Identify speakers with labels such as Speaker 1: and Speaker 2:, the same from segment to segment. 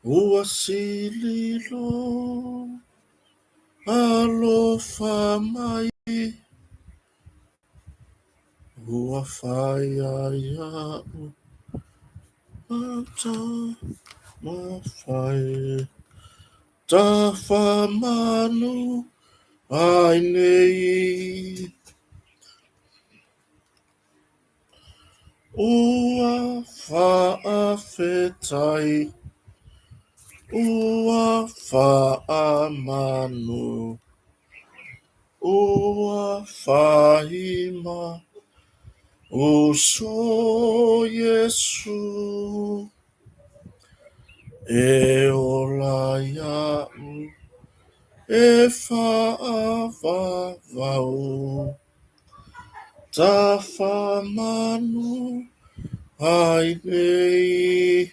Speaker 1: Ua sili lou alofa mai, Ua fai iaʻu mata mafai, Tafamanu ai nei. Ua faafetai, ua faamanu, ua faima uso Iesu. E ola iaʻu, e faavavau. Tafamanu ai nei.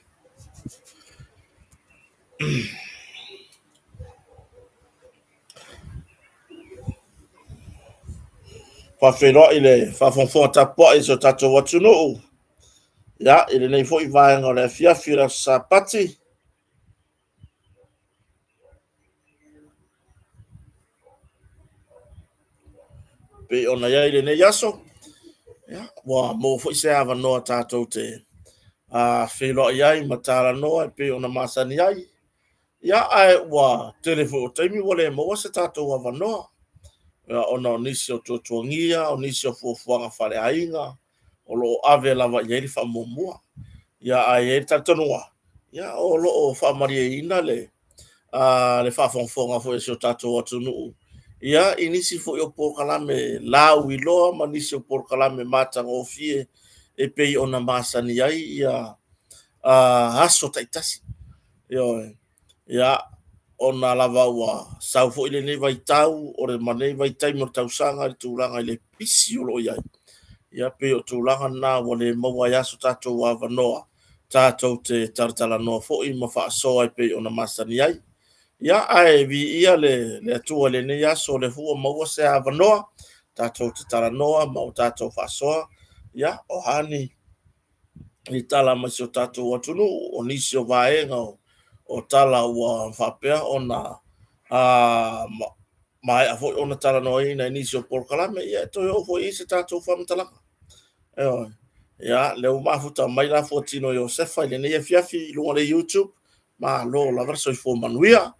Speaker 1: Faafeiloai le faafogafoga tapuai i si o tatou atunuu. Ia, i lenei foi vaega o le afiafi o le Aso Sapati, pei ona i ai lenei aso, ia, ua maua foi se avanoa tatou te feiloai ai ma talanoa e pei ona masani ai. Ia, ae ua tele foi o taimi ua le maua se tatou avanoa, ia, ona o nisi o tuatuagia, o nisi o fuafuaga faaleaiga, o lo o ave lava i ai le faamuamua. Ia, ae i ai le talitonuga, ia, o lo o faamalieina le le faafogafoga foi a si o tatou atunuu, ia, i nisi foi o polokalame lauiloa ma nisi o polokalame matagofie e pei ona masani ai ia aso taitasi. Ioe. Ia, ona lava ua sau foi lenei vaitau o le ma lenei vaitaimi o le tausaga i le tulaga i le pisi o lo o i ai. Ia, pei o tulaga na ua le maua ai lava so tatou avanoa tatou te talatalanoa foi ma faasoa e pei ona masani ai. Ia, ae viia le Atua i lenei aso, o lea foi ua maua se avanoa tatou te talanoa ma o tatou faasoa. Ia, o a ni tala mai si o tatou atunuu, o nisi o vaega o tala ua faapea ona maea foi ona talanoaina i nisi o polokalame, ia e toe oo foi i ai se tatou faamatalaga. Ioe. Ia, lea ua mafuta mai la Fuatino Iosefa i lenei afiafi i luga o le YouTube. Malo lava le soifua manuia.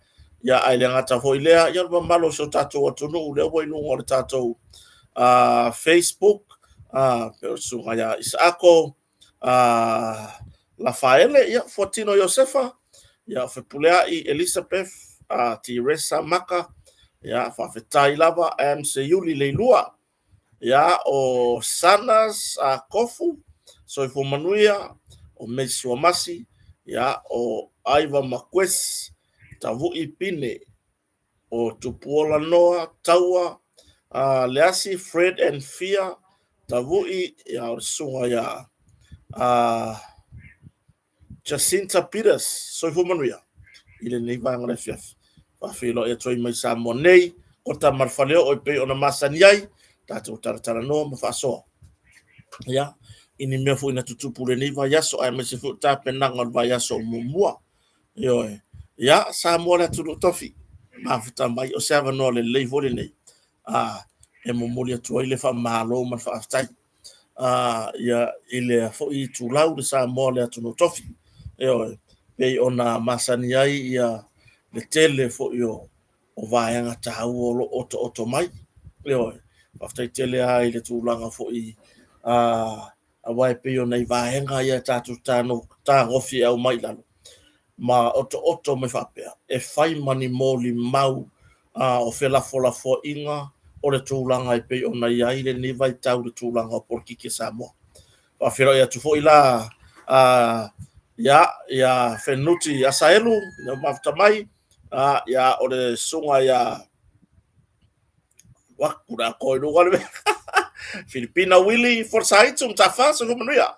Speaker 1: Ia, ae le gata foi lea, ia o le mamalu o si o tatou atunuu lea ua i luga o le tatou Facebook, pei o le susuga ia Isaako, Lafaele, ia, Fuatino Iosefa, ia, Fepuleai Elizabeth, Tiresa Maka, ia, faafetai lava, M. Seiuli Leilua, ia, o Sanas Kofu, soifua manuia, o Mesi Suamasi, ia, o Aiva Makues, Tavui Pine, o Tupuola Noa, Taua, Leasi, Fred and Fia, Tavui, ia, o le susuga ia Jacinta Peters, soifua manuia, i lenei vaega o le afiafi. Faafeiloai atu ai mai Samoa nei, kota ma le faleoo e pei ona masani ai, tatou talatalanoa ma faasoa. Ia, i ni mea foi na tutupu i lenei vaiaso, aemaise foi o tapenaga o le vaiaso o muamua. Ioe. Ia, Samoa le atunuu tofi, mafuta mai, o se avanoa lelei foi lenei, e momoli atu ai le faamalo ma le faafetai. Ia, i lea foi itulau le Samoa le atunuu tofi. Ioe, pei ona masani ai ia le tele foi o vaega taua o lo o otooto mai. Ioe, faafetai tele lava i le tulaga foi aua e pei o nai vaega ia tatou tagofi e aumai i lalo ma otooto mai faapea e fai ma ni molimau o felafolafoaiga o le tulaga e pei ona i ai lenei vaitau i le tulaga o polokiki a Samoa. Faafeiloai atu foi la ia Fenuti Asaelu, ia mafuta mai, ia o le susuga ia Wakura ko i luga le mea. Filipina Willy Forsyth Matafa, soifua manuia.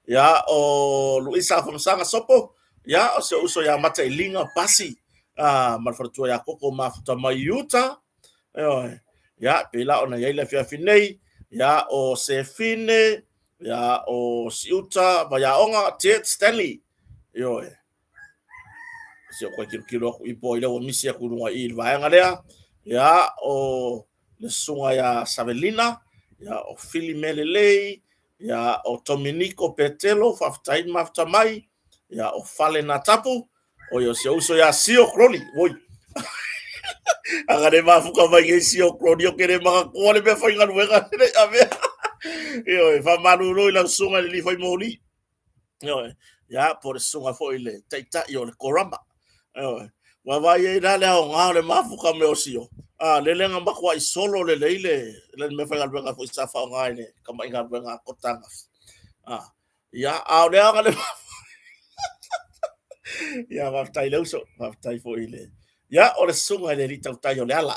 Speaker 1: Ia o Luisa Afamasaga Sopo, ia o si ou uso ia Matailiga Pasi, ma le faletua ia Koko mafuta mai i uta. Ioe. Ia, pei la ona i ai le afiafi nei, ia o Sefine, ia o Siuta Vaiaoga, Ted Stanley. Ioe. si o koe kilokilo aku i po i ua misi aku i luga i le vaega lea. Ia, o le susuga ia Savelina, ia, o Fili Melelei, ia, o Tominiko Petelo, faafetai le mafuta mai, ia, o Fale Natapu, o ia, o si ou uso ia Sio Crowley, oi. Aga le mafuka mai nei Sio Crowley, o ke le manatua le mea faigaluega le avea. Ioe, faamalulu i lau susuga i le alii fai moli. Ioe, ia, po o le susuga foi i le taitai o le korama. Ioe, ua vaai ai la le aoga o le mafuka mai o Sio. A, lele na matuai solo lelei le le mea faigaluega foi sa faaaoga i le tamai galuega a Kota ananafi. A, ia, a o le aga le Ia, faafetai le uso, faafetai foi i le... Ia, o le susuga i le alii tautai o Leala,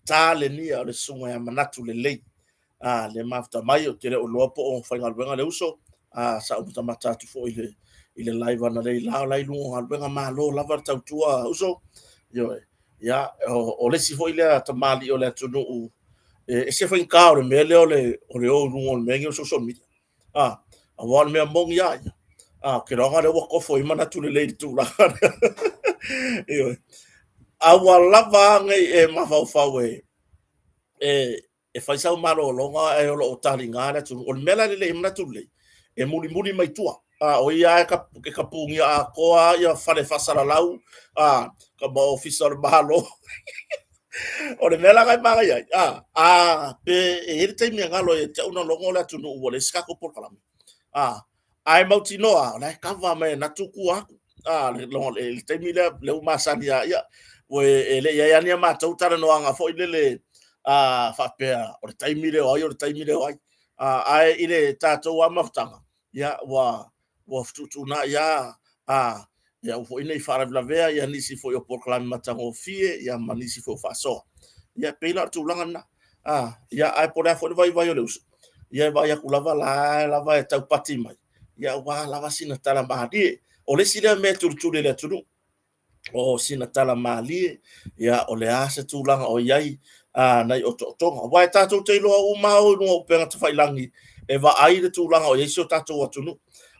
Speaker 1: ta le nia o le susuga ia Manatu Lelei. A, le mafuta mai, ou te le o iloa po o faigaluega le uso. A, sa ou matamata atu foi i le live analeila la, o la i luga o galuega, malo lava le tautua uso. Ioe. Ia, o le isi foi lea tamalii o le atunuu, e ese faigata o le mea lea o le o i luga o le mea lenei o le social media. A, aua o le mea moni lava ia. A, ou te iloa lea ua tofo i manatu lelei i le tulaga lea. Ioe. Aua lava ne i e mafaufau e e fai sau malologa ae o lo o taliga le atunuu. O le mea la lelei manatu lelei, e mulimuli mai tua. A, o ia e kapugia atoa ia fale faasalalau, a, ka ma ofisa o le Malo. O le mea la e manaia ai, a, a, pe e i ai le taimi e galo ia te au ona logo le atunuu ua leai se tatou polokalame. A, ae mautinoa, o la e kava mai e natu tua atu. A, le, le, le taimi lea, lea ua masani a, ia, ua e le i ai lava ni a matou talanoaga foi lele, a, faapea, o le taimi lea o ai, o le taimi lea o ai. A, ae i le tatou lava mafutaga, ia, ua, ua fetuutuunai lava, a, ia aua foi ne i faalavelavea ia nisi foi o polokalame matagofie ia ma nisi foi o faasoa. Ia, pei la o le tulaga lena. A, ia, ae po o le a foi le vaivai o le uso, ia e vaai atu lava la lava e taupati mai, ia aua lava sina tala malie. O le isi lea mea e tulituli e le atunuu, o sina tala malie, ia o le a se tulaga o i ai nai otootoga. Aua e tatou te iloa uma o i luga o upega tafailagi e vaai le tulaga o i ai si o tatou atunuu.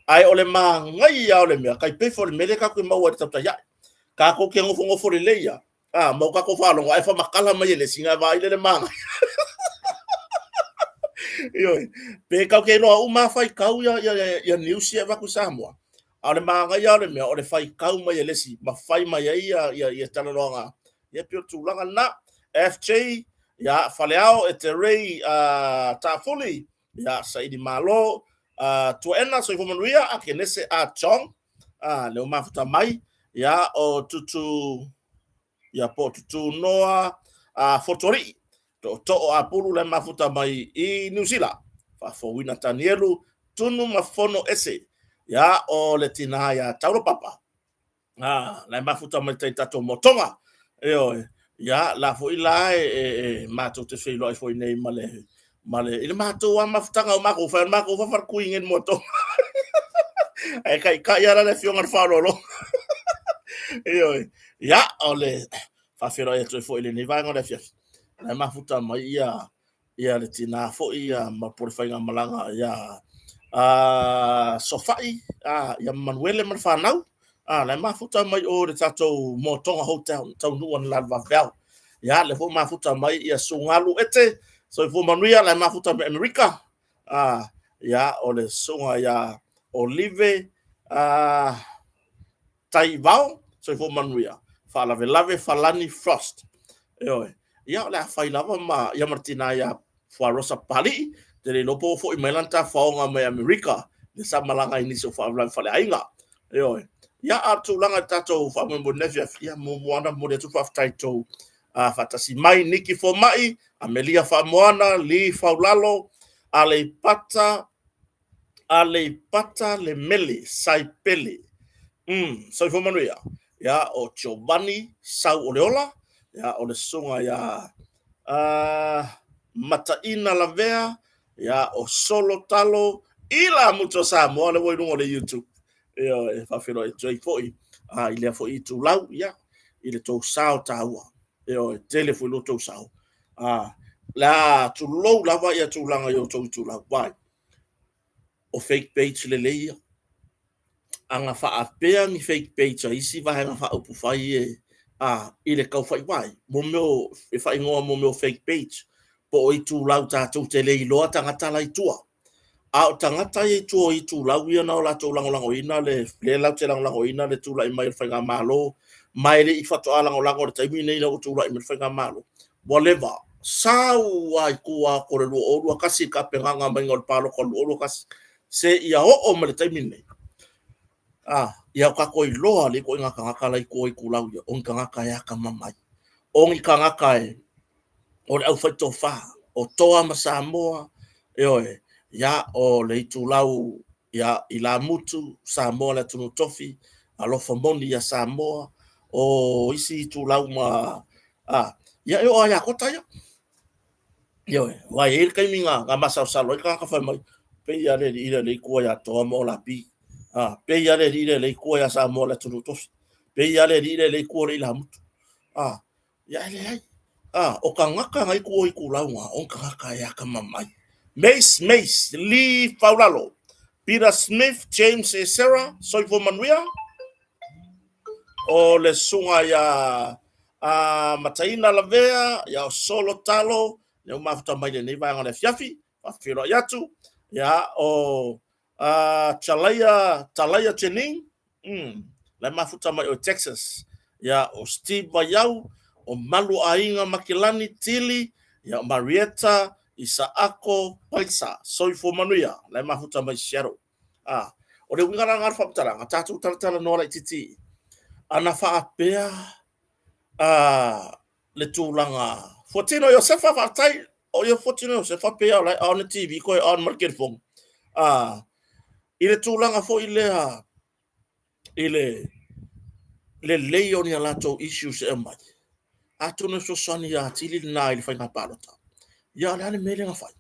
Speaker 1: Ae o le manaia o le mea, tai pei foi o le mea lea tatou te maua i le tautai ae. Tatou te nofonofo lelei lava, a, ma o tatou faalogo, ae faamatala mai e le isi, ona vaai lea i le manaia. Ioe, pe tatou te iloa uma lava faitau ia news ia e avatu i Samoa, A o le manaia o le mea, o le faitau mai e le isi ma fai mai ai ia talanoaga, ia pei o le tulaga lena. FJ, ia, Faleao, Eterei, Taafuli, ia, Saili Malo, Tuaena, Soifua Manuia, Akenese A. Chong, lea ua mafuta mai, ia, o Tutu, ia, po o Tutu Noa, Fotualii, Tootoo Apulu la e mafuta mai i Niu Sila, Faafouina Tanielu, Tunu ma Fono Ese, ia, o le tina ia Taula Papa, a, la e mafuta mai tai tatou motoga, ioe, ia, la foi la e matou te feiloai foi nei ma le, ma le, i le matou lava mafutaga o matou fai, o le matou faafaletui nei i le motoga. Ae taitai lava la le afioga i le faaaloalo. Ioe, ia, o le faafeiloai atu ai foi i lenei vaega o le afiafi. La e mafuta mai ia ia le tina foi ia ma po le faigamalaga ia a Sofai a ia Manuele ma le fanau a la e mafuta mai o le tatou Motoga Hotel taunuu ana la le vaveao. Ia le foi mafuta mai ia Sugalu Ete soifua manuia la e mafuta mai Amerika a ia o le susuga ia Olive a Taivao, soifua manuia, faalavelave Falani Frost. Ioe. Ia, o le a fai lava ma, ia ma le tina ia Fuarosa Papalii, te le iloa po ua foi mai lana tafaoga mai Amerika, le sa malaga i nisi o faalavelave faaleaiga. Ioe. Ia, a o le tulaga i le tatou faamoemoe i lenei afiafi, ia, muamua ona momoli atu le faafetai i tou faatasi mai, Niki Fomai, Amelia Faamoana, Lee Faulalo, Aleipata, Aleipata le mele, Saipele. Soifua manuia. Ia, o Giovanni Sau o le Ola. Ia, o le susuga ia Mataina Lavea. Ia, o Solo Talo i la Mutu o Samoa, lea ua i luga o le YouTube. Ia, e faafeiloai atu ai foi i lea foi itulau, ia, i le tou sao taua. Ia, e tele foi lo tou sao. La tulou lava ia tulaga i o tou itulau. Why? O fake page lelei ia. Aga faapea ni fake page a isi vaega faaupufai e a i le tau faivae, mo mea o, e faaigoa mo mea o fake page, po o itulau tatou te le iloa tagata la i tua. A o tagata ia i tua o itulau ia na o latou lagolagoina le, lea latou te lagolagoina le tulai mai o le faigamalo, ma e le i faatoa lagolago i le taimi lenei ina ua tulai mai le faigamalo, ua leva. Sau lava i tua atu o le 2021 i le tapenaga maiga o le palota o le 2021, seia oo mai le taimi lenei, a, ia o tatou iloa le ituaiga tagata la i tua o itulau ia, o ni tagata e atamamai, o ni tagata e o le aufaitofa, o Toa ma Samoa, ioe, ia, o le itulau ia Ilamutu, Samoa le atunuu tofi, alofa moni ia Samoa, o isi itulau ma, a, ia e oo lava ia Kota ia. Ioe, aua e i ai le taimi na masalosalo ai le tagata fai mai, pei lava le alii lea o lea e i tua ia Toa ma Olapi. A, pei lava le alii lea o lea e i tua ia Samoa le atunuu tofi. Pei lava le alii lea o lea e i tua o le Ilamutu. A, ia e leai. A, o tagata na i tua o itulau na, o tagata e atamamai. Mace, Mace, Lee Faulalo, Peter Smith, James Esera, soifua manuia. O le susuga ia a Mataina Lavea, ia o Solo Talo, lea ua mafuta mai lenei vaega o le afiafi, faafeiloai atu, ia o a Talaia, Talaia Jenin, la e mafuta mai o Texas, ia o Steve Vaiau, o Malu Aiga Makilani Tili, ia o Marietta, Isaako, Paisa, soifua manuia, la e mafuta mai Seattle. A, o le uiga la lena o le faamatalaga, tatou talatalanoa laitiiti ana faapea a, le tulaga Fuatino Iosefa, faafetai. O ia Fuatino Iosefa pei o la e on le TV koe on ma le telefoni. A, i le tulaga foi lea i le lelei o ni a latou issues e aumai, atonu e fesoasoani atili lena i le faiga palota. Ia, o le a le mea lea na fai?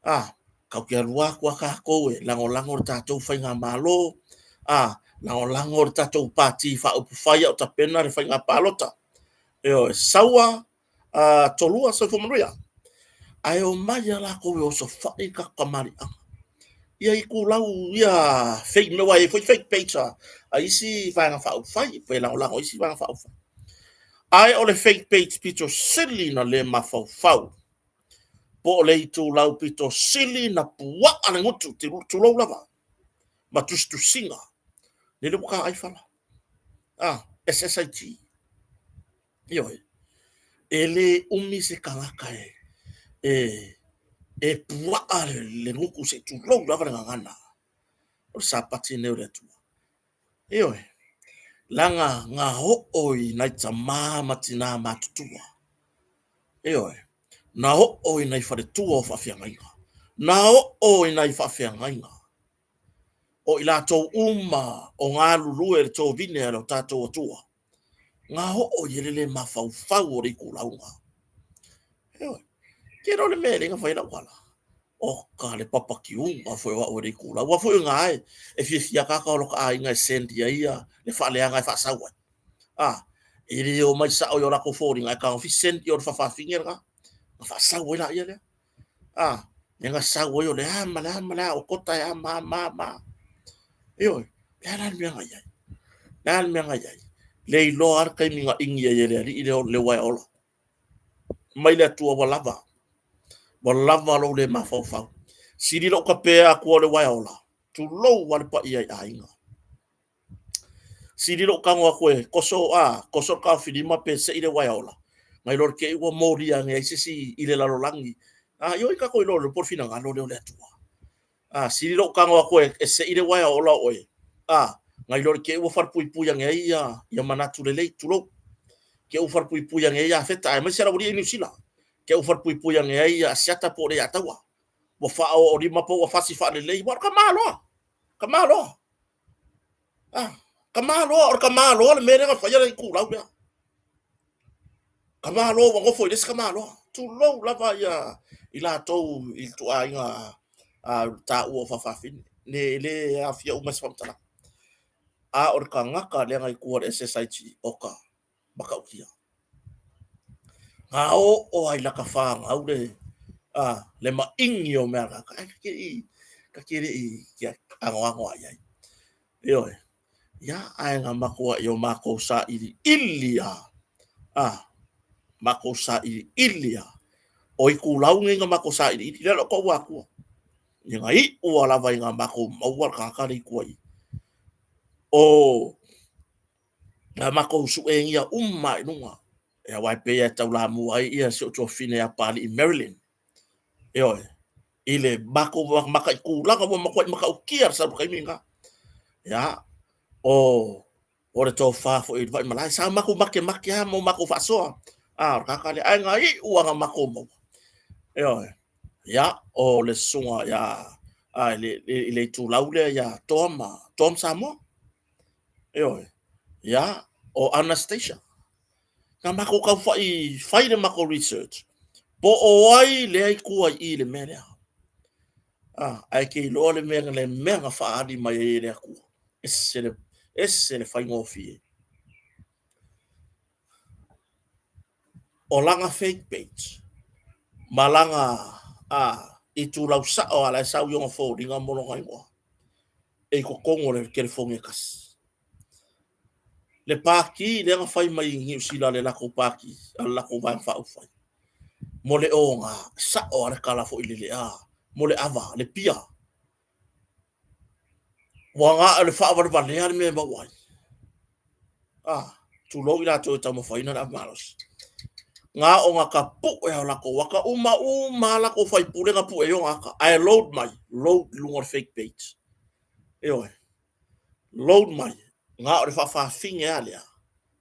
Speaker 1: A, tatou te alu atu a tatou e lagolago le tatou faigamalo, a, lagolago le tatou Pati Faaupufai a o tapena le faiga palota. Ioe, saua a, tolua soifua manuia. Ae omai lava latou e osofai le tatou tamaliiaga. Ia itulau ia fake mea, aua e i ai foi fake page a isi vaega faaupufai, pe lagolago i isi vaega faaupufai. Ae o le fake page pito sili na le mafaufau, po o le itulau pito sili na puaa le gutu, tulou lava, ma tusitusiga, lele ua taai fala. Ah, SSIG. Ioe. E le umi se tagata e puaa le gutu se i tulou lava le gagana. O le sapati lenei o le Atua. Ioe. Leaga na oo i nai tama ma tina matutua. Ioe. Na oo i nai faletua o faafeagaiga. Na oo i nai faafeagaiga. O i latou uma o galulue i le tovine a lo tatou Atua. Na oo i le le mafaufau o le itulauga. Ioe. Tele o le mea e le na fai lau ala. Oka le papatiuga foi o au e le itulau. Aua foi o ina e fiafia tagata o lota aiga e send i ai le faaleaga e faasau ai. A, e le o mai sao i o latou foliga, ae tagofi send i o le fafafine lena. Na faasau ai laia lea. A, lea na sau ai o le a ma le a ma le a, o Kota e a ma a ma a ma a. Ioe, le a la le mea na i ai? Le a le mea na i ai? Le iloa lava le taimi na igi ai e le alii lea o le uaea ola. Mai le Atua ua lava. Ua lava lou le mafaufau. Sili lou tapea atu o le uaea ola. Tulou lava le paia i aiga. Sili lou tago atu e koso, a, koso le taofilima pe sei le uaea ola, nai lo le te i ua molia ane ai se isi i le lalolagi. A, ioe tatou iloa loa po o le finagalo lea o le Atua. A, sili lou tago atu e sei le uaea ola o oe, a, nai lo le te i ua falepuipui ane ai ia manatu lelei, tulou. Te i ua falepuipui ane ai ia Feta, aemaise le aualii i Niu Sila. Te i ua falepuipui ane ai ia Asiata po o le Iataua. Ua faaooolima po ua fasi faalelei. Ua o le tamaloa, tamaloa. Ah, tamaloa, o le tamaloa le mea lea na faia le itulau lea. Tamaloa ua nofo i le isi tamaloa. Tulou lava ia i latou i le tuaiga a taua o faafafine. Ne le aafia uma se faamatalaga. A o le tagata lea na i tua o le SSIG, oka, matautia. Na oo ai lata fanau le, a, le maigi o mea tagata. Ai, ka te le i, ka te le i anoano ai ai. Ioe. Ia, ae na matuai o makou sailiili a, a, makou sailiili a, o itulau nei na makou sailiili, lea loa ua atua. Ia na iu a lava ina makou maua le tagata le itu ai. O na makou suegia uma i luga, e aua e pei e taulamua ai ia si ou tuafafine ia Papalii Marilyn. Ioe, i le matou mataitulaga ua matuai matautia le sau taimi lena. Ia, o o le tofa foi i le Vaimalae, sa matou makemake lava mo matou faasoa. A, o le tagata lea, ae na iu lava na matou maua. Ioe, ia, o le susuga ia, a, i le itulau lea ia Toa ma, Toa ma Samoa. Ioe, ia, o Anastasia. Na matou tau fai, fai le matou research, po o ai lea i tua i i le mea lea. Ah, ae ke iloa le mea, le mea na faaali mai ai e le Atua. Ese le, ese le faigofie. O lana fake page, ma lana ah, itulau sao a la e sau i ona foliga mo lona igoa, e i totonu o le telefoni e tasi. Le pākī lea na fai mai i Niu Sila le latou pākī a le latou Vaega Faaupufai mo le oga, sao lava le tala foi lele, a, mo le ava, le pia. Ua na o le faavalevalea le mea e maua ai. A, tulou i latou e taumafaina le ava malosi. Na o na tapue o latou ata, uma uma lava latou faipule na pue i ona ata, ae load mai, load i luga o le fake page. Ioe. Load mai, na o le faafafine lava lea,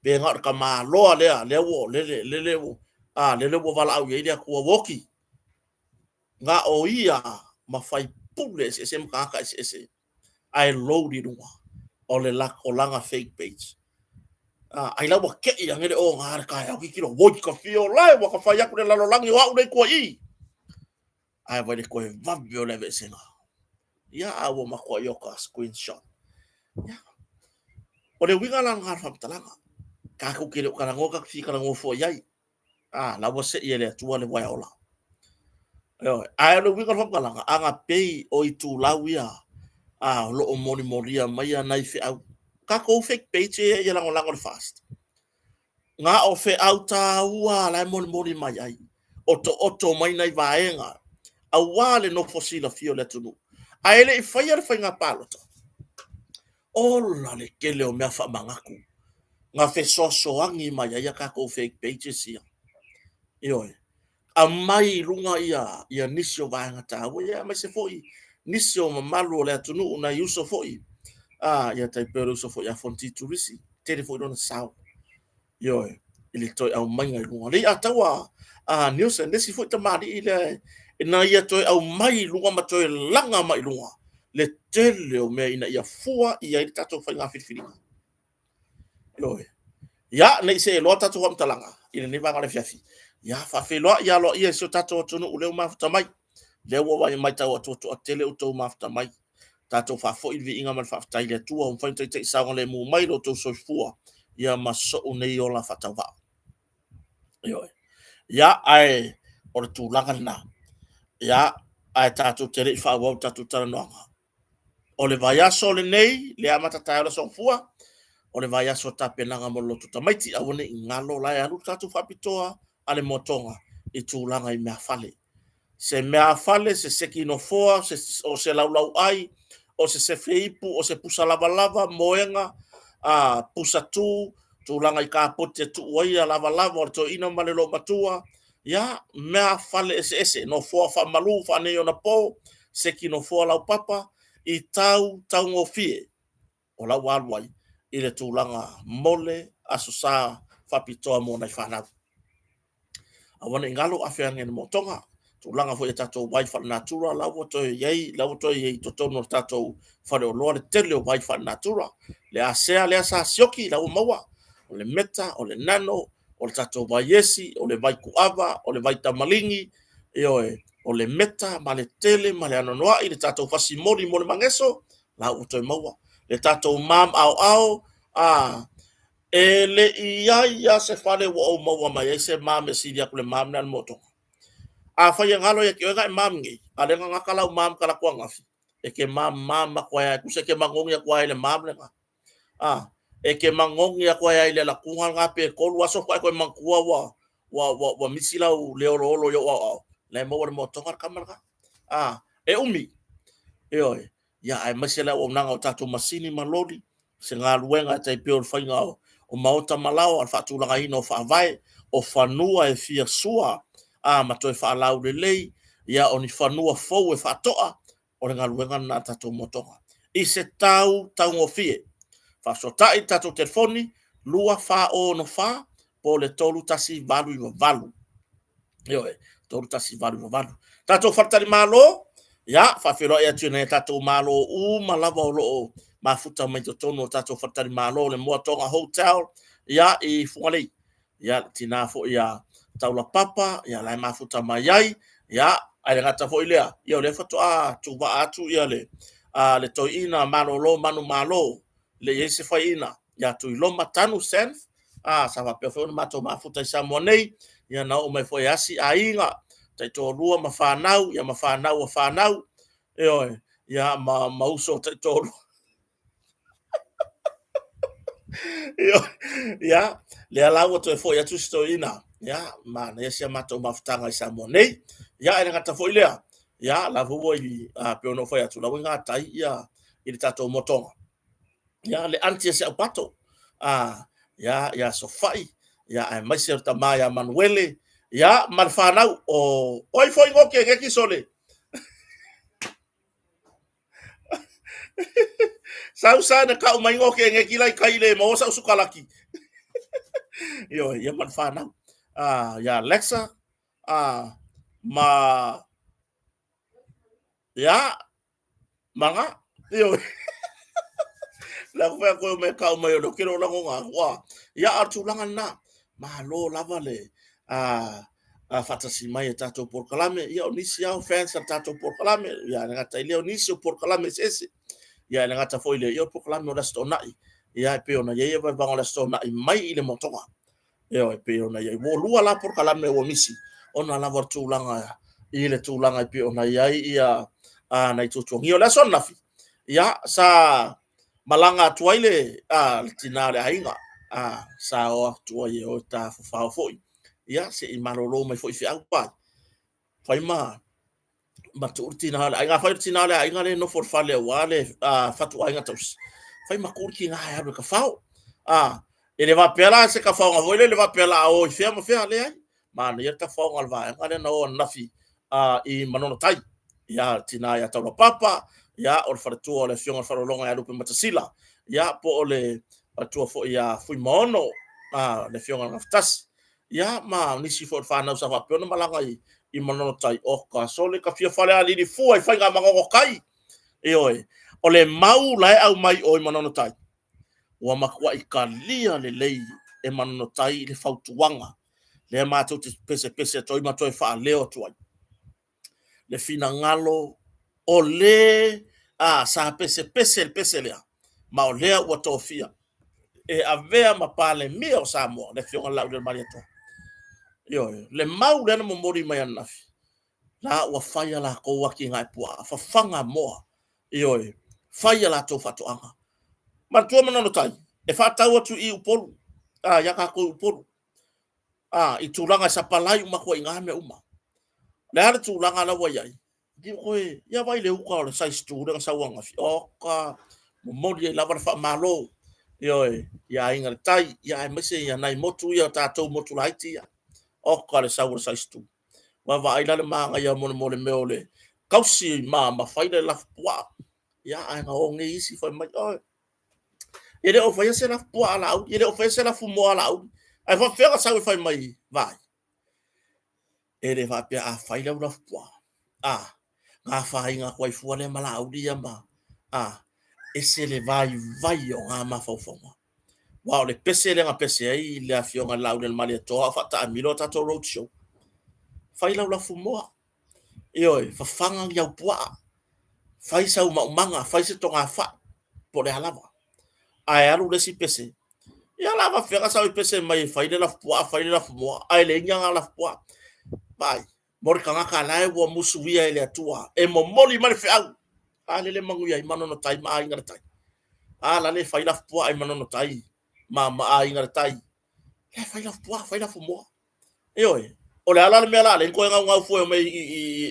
Speaker 1: pe na o le tamaloa lea, lea ua, lele, lele ua, a, lele ua valaau i ai le Atua ua oti. Na o ia ma faipule eseese ma tagata eseese, ae load i luga o le o lana fake page. A, ai la ua tei ane le oga le taeao tilotilo, woi ka fia o lae, ua ka fai atu le lalolagi o au nei tua i. Ae vai le toe vave o le aveesega. Ia, a ua matuai o ka screenshot. Ia. O le uiga la lena o le faamatalaga. Tatou te le o talanoa, tatou te fia talanoa fua i ai. A, la ua sei e le Atua le uaea ola. Ioe. Ae o le uiga o le faamatalaga, a na pei o itulau ia, a, o lo o molimolia mai a nai feau. Tatou fake page ia ia lagolago le FAST. Na o feau taua la e molimoli mai ai, otooto mai nai vaega, aua le nofo silafia o le atunuu. Ae le i faia le faiga palota, ola le tele o mea faamanatu na fesoasoani mai ai a tatou fake pages ia. Ioe. Aumai i luga ia, ia nisi o vaega taua, ia aemaise foi nisi o mamalu o le atunuu, nai uso foi, a, ia tai pei o le uso foi a Fonoti Turisi, tele foi lona sao. Ioe, i le toe aumaiga i luga. Le i ataua a Nielsen, le isi foi tamalii lea ina ia toe aumai i luga ma toe laga mai i luga le tele o mea ina ia fua i ai le tatou faiga filifiliga. Ioe. Ia, ne i see loa tatou faamatalaga i lenei vaega o le afiafi. Ia, faafeiloai aloaia i si o tatou atunuu lea ua mafuta mai. Lea ua matau atu ua toatele outou mafuta mai. Tatou faafoi le viiga ma le faafetai i le Atua ua mafai ona taitai saogalemu mai lo outou soifua ia ma sou nei ola faatauvaa. Ioe. Ia, ae o le tulaga lena. Ia, ae tatou te le i faaauau le tatou talanoaga. O le vaiaso lenei, le amata taeao le Aso Gafua, o le vaiaso o tapenaga mo le loto tamaiti, aua ne i galo la e alu le tatou faapitoa a le moatoga i tulaga i meafale. Se meafale, se seki nofoa, se, o se laulauai, o se sefe ipu, o se pusa lavalava, moega, a, pusa tu, tulaga i kapoti e tuu ai a lavalava o le toeaina ma le loomatua, ia, meafale eseese, nofoa faamalu faaneionapo, seki nofoa laupapa, i tau taugofie o la ua alu ai i le tulaga mo le Aso Sa faapitoa mo nai fanau. Aua ne i galo afe ane i le motoga, tulaga foi i tatou vai faalenatura, la ua toe i ai, la ua toe i ai i totonu o le tatou faleoloa le tele o vai faalenatura. Le asea lea sa sioki, la ua maua, o le meta, o le nano, o le tatou vai esi, o le vai kuava, o le vai tamaligi, ioe, o le meta ma le tele ma le anoanoai, le tatou fasi moli mo le mageso, la ua toe maua. Le tatou mam aoao, a, e le i ai lava se fale ua ou maua mai ai se mam e sili atu le mam lea a le motoga. Afai e galo ia te oe na e mam nei, a o lea na gata lau mam talaatu ananafi, E ke mamama aku ai tusa e ke magogi aku ai le mam le ga. A e ke magogi aku ai le lakuga ga pe kolu aso ko ko mangkua ua ua ua ua misi lau le olo olo yo au. Le mo le mo tonga kama ga. A e umi. E oe. Ia, aemaise le auaunaga o tatou masini ma loli, se galuega e tai pei o le faiga o maota ma laoa, le faatulagaina o faavae, o fanua e fia sua a ma toe faalaulelei, ia, o ni fanua fou e faatoa, o le galuega lena a le tatou motoga. I se tau taugofie, faafesootai i le tatou telefoni 2464 po o le 3198. Ioe, 3188. Tatou faletalimalo, ia, faafeiloai atu i nai a tatou malo uma lava o lo o mafuta mai totonu o tatou faletalimalo, le Moatoga Hotel, ia, i Fugalei. Ia, le tina foi ia Taulapapa, ia, la e mafuta mai ai, ia, ae le gata foi lea, ia, o lea faatoa tuvaa atu ia le, a, le toeaina malolo manumalo, le i ai se faiaina, ia Tuiloma Tanu Sands, a, sa faapea foi ona matou mafuta i Samoa nei, ia na oo mai foi e asi aiga, taitoalua ma fanau, ia ma fanau a fanau, ioe, ia ma, ma uso taitoalua. Ia, lea la ua toe foi atu si toeaina, ia, manaia si a matou mafutaga i Samoa nei. Ia, e le gata foi lea, ia, la foi ua i, a, pei ona ou fai atu, la ua i gatai ia i le tatou motoga. Ia, le aunty a si au pato, a, ia, ia Sofai, ia, aemaise o le tama ia Manuele, ia, ma le fanau, o, o ai foi ngoke ngeki sole. Sau sa na kau mai ngoke ngeki lai kai le maua sau sukalaki. Ioe, ia ma le fanau. Ah, ia Alexa, ah, ma ia Manga, ioe. La ku fai koe me kau mai o le kero lango ngā kua. Ia a tūlanga nā, malo lava le a, a whaatasi mai e tātou porokalame. Ia o nisi ao fans a tātou porokalame. Ia le ngata i leo nisi o porokalame ese ese. Ia le ngata foi le ia o porokalame o le aso Toonai. Ia e pei ona iai e vaevaega o le aso Toonai mai i le motoga. Ioe, e pei ona i ai. Ua lua la polokalame ua misi, ona lava o le tulaga i le tulaga e pei ona i ai ia a, nai tuatuagia. O le aso ananafi, ia, sa malaga atu ai le, a, le tina o le aiga, a, sa o atu ai e o e tafafao foi, ia, se i malolo mai foi i feau ai. Fai ma ma tuu le tina o le aiga. Afai o le tina o le aiga lea e nofo i le fale aua le fatuaiga tausi, fai ma tuu le tina e alu e tafao. A, e le faapea la se tafaoga foi lele faapea la a o i fea ma fea, leai. Manaia le tafaoga o le vaega lea na o ananafi i Manono Tai. Ia, le tina ia Taulapapa, ia, o le faletua o le Afioga i le Faalologa ia Lupematasila, ia, po o le faletua foi ia Fuimaono, le Afioga i le Gafatasi. Ia, ma nisi foi o le fanau sa faapea ona malaga i, i Manono Tai, oka sole ka fia fale alili fua i faiga Manono Tai. Ioe, o le mau la e aumai o i Manono Tai, ua matuai talia lelei e Manono Tai le fautuaga lea matou te pesepese atu ai ma toe faaleo atu ai. Le finagalo o le a sa pesepese le pese lea, ma o lea ua tofia e avea ma Palemia o Samoa, le Afioga i le Laaulialemalietoa. Ioe, le mau lea na momoli mai ananafi, la ua fai a latou atinae puaa, fafaga moa, ioe, fai a latou faatoaga. Manatua Manono Tai, e faatau atu i Upolu, a, ia tatou i Upolu, a, i tulaga e sapalai uma atu ai i ina mea uma. O le a le tulaga la ua i ai? Koe, ia vai le uka o le size 2 lea na sau ananafi. Oka, momoli ai lava le faamalo. Ioe, ia Aiga i le Tai, ia aemaise ia nai motu ia o tatou motu laiti ia. Oka le sau o le size 2. Vaavaai la le manaia mo le, mo le mea o le kausi ma, ma fai le lafupuaa. Ia, ae na o nei isi fai mai, oe, e le o faia se lafupuaa a Laauli, e le o faia se lafumoa a Laauli. Ae faapefea ona sau e fai mai, vaai. E le faapea a fai lau lafupuaa, a, na afaina atu ai fua lea ma Laauli ia ma, a, ese le vaivai o na mafaufauga. Aua o le pese lea na pese ai le Afioga i le Laaulialemalietoa a o faataamilo a tatou road show. Fai lau lafumoa, ioe, fafaga ni au puaa, fai sau maumaga, fai se togafai, po o le a lava. Ae alu le isi pese, ia la faapefea ona sau e pese mai e fai le lafupuaa, fai le lafumoa, ae leai ni ana lafupuaa. Vaai, mo le tagata la e ua musuia e le Atua, e momoli mai le feau. A lele manuia ai Manono Tai ma Aiga i le Tai. A la le fai lafupuaa i Manono Tai ma Aiga i le Tai. E fai lafupuaa, fai lafumoa. Ioe, o le a la le mea la le koe gaugau fua e omai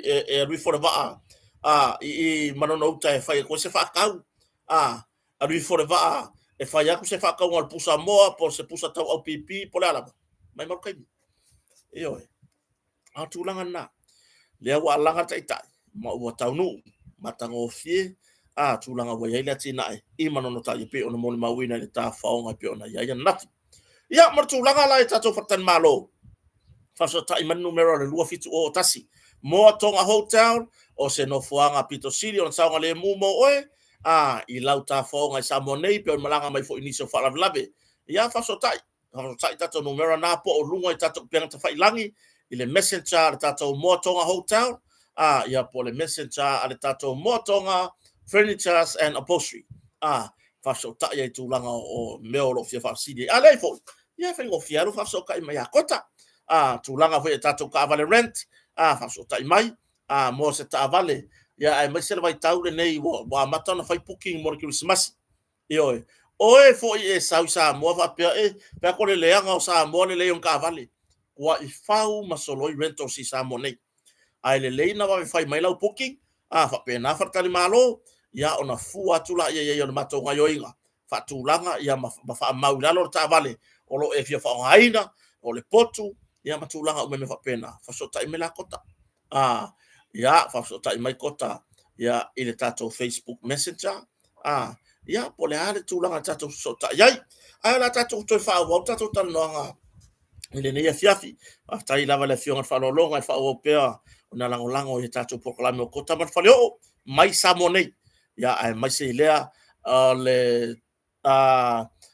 Speaker 1: e alu ifo le vaa a i Manono Uta e fai atu ai se faatau, a alu ifo le vaa e fai atu se faatauga o le pusa moa po o se pusa tauau pipi po o le a lava, maimau le taimi. Ioe, a o le tulaga lena, lea ua alaga le taitai ma ua taunuu matagofie a tulaga ua i ai le atinae i Manono Tai e pei ona molimauina i le tafaoga e pei ona i ai ananafi. Ia, ma le tulaga la i tatou faletalimalo, faafesootai mai le numera o le 2701 Moa Tonga Hotel, o se nofoaga pito sili ona saogalemu mo oe a i lau tafaoga i Samoa nei, pe o le malaga mai foi i nisi o faalavelave. Ia, faafesootai, faafesootai tatou numera na po o luga i tatou upega tafailagi i le messenger a le tatou Moa Tonga Hotel, a ia po o le messenger a le tatou Moa Tonga Furnitures and Upholstery. A faafesootai ai i tulaga o mea o lo o fia faafesili ai. A leai foi, ia e faigofie lava lou faafesootai mai ia Kota. A tulaga foi i tatou taavale rent, a faafesootai mai, a mo se taavale, ia aemaise le vaitau lenei ua amata ona fai booking mo le Kerisimasi. Ioe. Oe foi e sau i Samoa faapea, e, pe a ko le leaga o Samoa le leai o ni taavale. Ua i fau ma soloi rentals i Samoa nei. Ae lelei na vave fai mai lau booking, a faapena faletalimalo, ia ona fua atu lea i ai o le matou gaoioiga, faatulaga ia ma faamau i lalo le taavale o lo o e fia faaaogaina, o le potu, ia ma tulaga uma mea faapena. Faafesootai mai la Kota. A, ia, faafesootai mai Kota ia, i le tatou Facebook Messenger, a, ia, po o le a le tulaga tatou fesootai ai. Ae o le a tatou toe faaauau le tatou talanoaga i lenei afiafi. Faafetai lava i le Afioga i le Faaaloaloga e faaauau pea ona lagolago i a tatou polokalame o Kota ma le Faleoo mai Samoa nei. Ia, aemaise i lea o le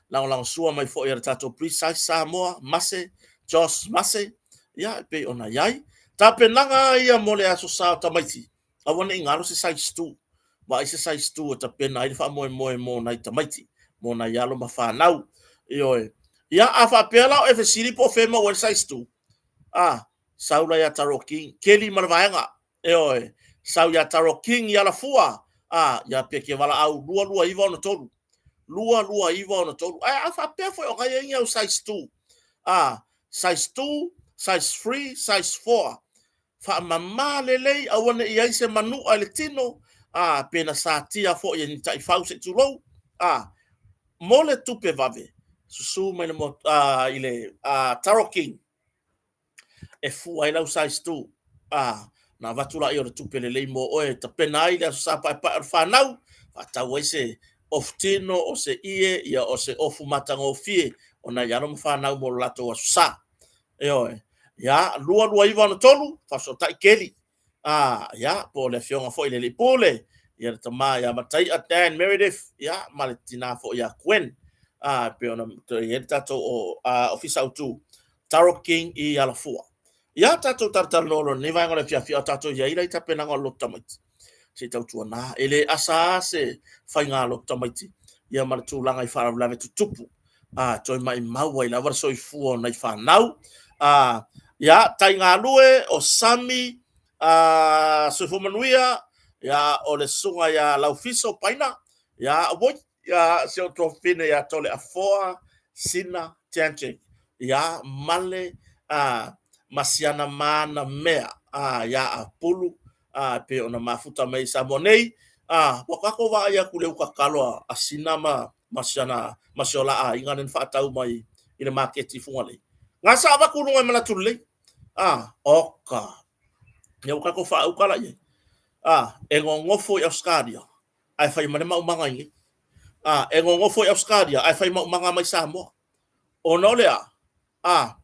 Speaker 1: lagolagosua mai foi a le tatou Precise Samoa, Mase, Josh Mase, ia, e pei ona i ai. Tapenaga ia mo le Aso Sa o tamaiti, aua ne i galo se size 2. Vaai se size 2 e tapena ai le faamoemoe mo nai tamaiti, mo nai alo ma fanau. Ioe. Ia, a faapea la o e fesili po o fea e maua ai le size 2, a, sau la ia Taro King, keli ma le vaega. Ioe, sau ia Taro King i Alafua, a, ia Peke Valaau 22963. 22963. Ae a faapea foi o nai ai ni au size 2, a, size 2, size 3, size 4, faamama lelei, aua ne i i ai se manua i le tino, a, pe na satia foi e ni taifau se i tulou, a, mo le tupe vave, susu mai le, a, i le a, Taro King, e fua ai lau size 2, a, na avatu laia o le tupe lelei mo oe e tapena ai le Aso Sa Paepae o le fanau, faatau ai se ofu tino, o se ie, ia o se ofu matagofie o nai alo ma fanau mo le latou Aso Sa. Ioe. Ia, 22963, faafesootai Keli. Ah, ia, po o le afioga foi i le Alii Pule, ia le tama ia Mataia Dan Meredith, ia, ma le tina foi ia Gwen. Ah, e pei ona toe i ai le tatou o, Ofisa Autu, Taro King i Alafua. Ia, tatou talatalanoa loa i lenei vaega o le afiafi, a o tatou i ai la i tapenaga o le lotu tamaiti. Se i tautuana, e le asa lava se faiga lotu tamaiti, ia ma le tulaga i faalavelave tutupu. A, toe maimau ai lava le soifua o nai fanau. A, ia, taigalue o Sami, a, soifua manuia, ia, o le susuga ia Laufiso Paina, ia, auoi, ia, si ou tuafafine ia Toleafoa Sina Tiancheng, ia, male, a, ma siana mana mea, a, ia Apulu, a, e pei ona mafuta mai i Samoa nei, a, ua tatou vaai atu i le uta tatalo a Sina ma ma siana ma si o la aiga lea na faatau mai i le maketi i Fugalei. Ga sa avatu i luga i manatu lelei. A, oka. Ia ua tatou faauka la i ai. A, e nonofo i Ausetalia ae fai mai le maumaga i inei. A, e nonofo i Ausetalia ae fai maumaga mai Samoa. Ona o le a? A,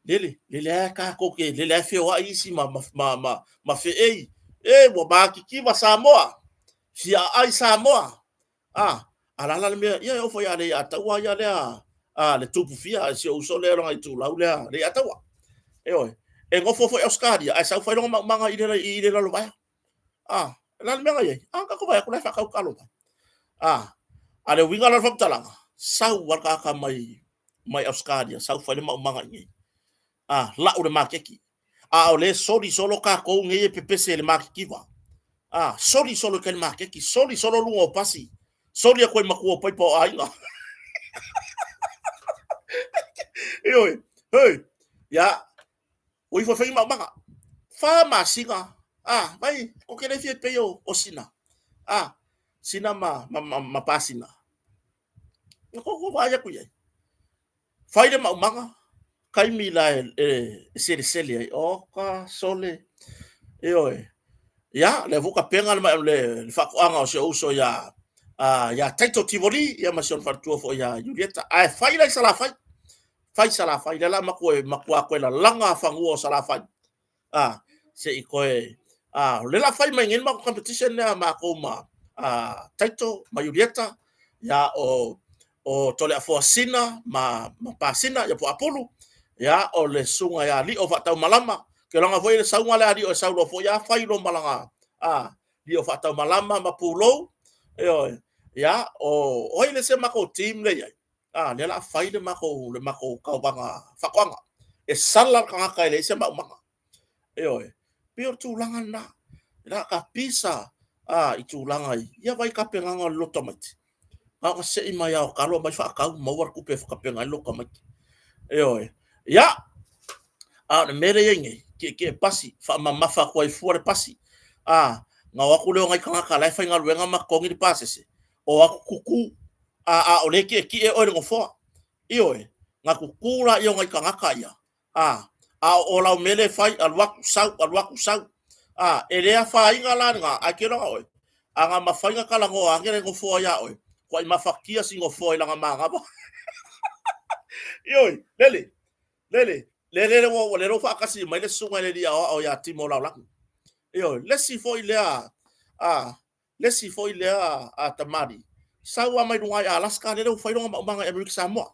Speaker 1: lele, lele lava tatou te, lele lava e feoai isi ma, ma, ma, ma, ma feei. E, ua matitiva Samoa. Fia aai Samoa. A, a la la le mea, ia e oo foi ia Leiataua ia lea, a, le tupu fia, si ou uso lea lona itulau lea, Leiataua. Ioe, e nofo foi Ausetalia, ae sau fai lona maumaga i le, i le lalovaea. A, la le mea na i ai, a, tatou vaai atu la e faatau talo mai. A, a le uiga la o le faamatalaga, sau lava le tagata mai, mai Ausetalia, sau fai le maumaga i inei. A, lau le maketi. A o lea e soli solo tatou nei e pepese i le matitiva. A, soli solo i kai le maketi, soli solo luga o pasi, soli atu ai matua o paipa o aiga. Ioe, hei, ia, ua ifo e fai maumaga. Fa masina, a, vai, ko ke le fia pei o, o sina. A, sina ma, ma, ma, ma pasina. Na ko ko vaai aku iai. Fai le maumaga, taimi la e, e, e selesele ai, oka, sole, ioe. Ia, lea foi tapena le, le, le faatoaga o si ou uso ia, uh, ia Taito Tivoli, ia ma si ona faletua foi ia Julieta. Ae fai la i Salafai, fai Salafai, lea la matua, matua koe lalaga fanua o Salafai. A, se i koe, a, o le la fai mai nei le matou competition lea matou ma a, Taito ma Julieta, ia o o Toleafoa Sina ma, ma Pasina, ia po Apulu, ia o le susuga ia Lio Faataumalama, ke laga foi le sauga lea a Lio e sau loa foi a fai loa ma lana a, Lio Faataumalama ma Pulou, ioe, ia o, o ai le se matou team lea i ai, a, lea la fai le matou, le matou tauvaga faatoaga. E sala le tagata e leai se maumaga. Ioe, pei o le tulaga lena. La ka pisa a, i tulaga i, ia vai tapenaga o le loto tamaiti. Na ona sei mai lava o talo aumai faatau, maua le tupe e tapena ai le loto tamaiti. Ioe, ia, a o le mea lea e i ai nei, tietie pasi, faamamafa atu ai fua le pasi. A, na o atu lea o nai tagata la e faigaluega ma totogi le pasese, o atu tutu, a, a o lea e tietie oe i le nofoa. Ioe, na tutu laia o nai tagata ia, a, a o lau mea lea e fai, alu atu, sau, alu atu, sau. A, e le afaina la lena, ae ke loa oe, a na mafai na talanoa ane le nofoa iā oe, kuai mafatia si nofoa i lana manava. Ioe, lele, lele, lele, lele, ua, lele ua faatasi mai le susuga i le alii aoao ia Timo Laulagi. Ioe, le isi foi lea, a, le isi foi lea a tamalii, sau lava mai luga i Alaska, lele ua fai lona maumaga i Amerika Samoa.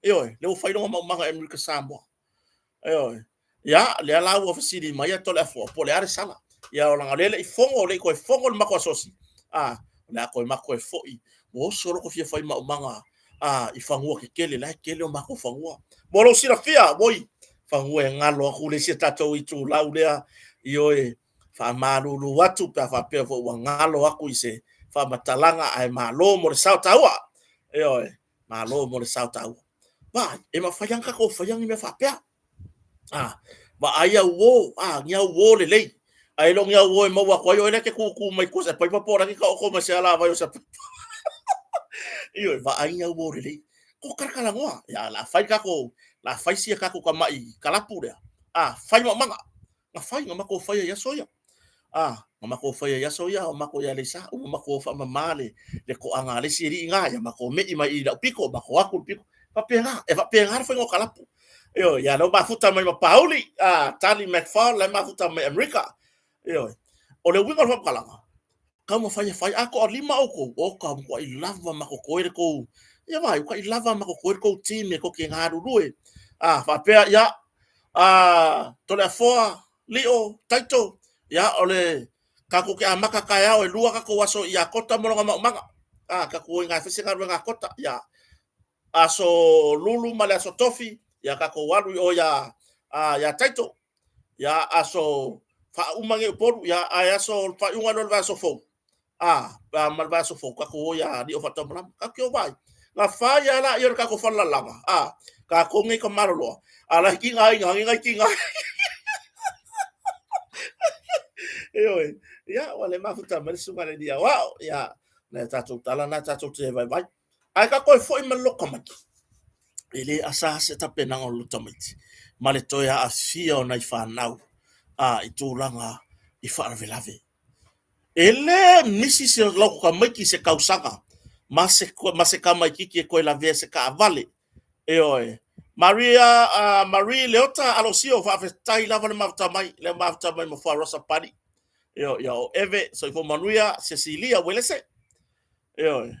Speaker 1: Ioe, lea ua fai lona maumaga i Amerika Samoa. Ioe. Ia, lea la ua fesili mai a Toleafoa, po o le a le sala. Ia, o langa lea le i fono, le i toe fono le matou asosi. A, o le a toe matou toe foi. Ua oso loko fia fai maumaga a, i fanua tetele, la e tele o matou fanua. Mo lou silafia, oi, fanua e galo atu le isi a tatou itulau lea, ioe, faamalulu atu pe a faapea foi ua galo atu i se faamatalaga, ae malo mo le sao taua. Ioe, malo mo le sao taua. Vaai, e mafai lava ona tatou faia ni mea faapea. A, vaai au uo, a, ni au uo lelei. Ae le o ni au uo e maua atu ai oe lea e te tūtū mai tua o se paipa po o la e te taoto mai se alavai o se paipa. Ioe, vaai ni au uo lelei. Ko kalakalanoa, ia, la fai tatou, la fai sia tatou tamai kalapu lea. A, fai maumaga. Na fai, na matou faia i aso ia. A, na matou faia i aso ia, o matou i Aleisa, ua matou faamama le, le toaga a le isi alii ina, ia matou me'i mai i lau pito, matou atu le pito. Faapena, e faapena le faiga o kalapu. Ioe, ia lea ua mafuta mai ma Pauli, a, Tali McFall, la e mafuta mai Amerika. Ioe, o le uiga o le faamatalaga, taumafai e fai, a toalima outou, oka, matuai lava ma totoe le tou, ia vaai, matuai lava ma totoe le tou team e tou te galulue. A, faapea, ia, a, Toleafoa, Lio, Taito, ia, o le, tatou te amata taeao e lua tatou aso ia Kota ma lona maumaga. A, tatou o i ina e fai se galuega a Kota, ia, aso Lulu ma le aso Tofi, ia tatou alu i o ia, a, ia Taito. Ia, aso faauma nei Upolu, ia, ae aso faaiuga loa le vaiaso fou, a, ma le vaiaso fou, tatou o ia Lio Faataumalama. Tatou te o vaai. Na fai lava laia o le tatou falelalaga, a, tatou nei ka maloloa, a la e tigaina nei nai tiga. Ioe, ia, ua le mafuta mai le susuga i le alii aoao, ia, nai a tatou tala na tatou te vaivai. Ae ka toe foi ma le loto tamaiti. E le asa se tapenaga o le loto tamaiti ma le toe aafia o nai fanau a i tulaga i faalavelave. E le misi se loto tamaiti i se tausaga ma se, ma se tamaititi e toe lavea se taavale. Ioe. Maria, uh, Marie Leota Alosio, faafetai lava le mafuta mai, le mafuta mai ma Fuarosa Pali. Ioe, ia o Eve, soifua manuia, Cecilia Uelese. Ioe.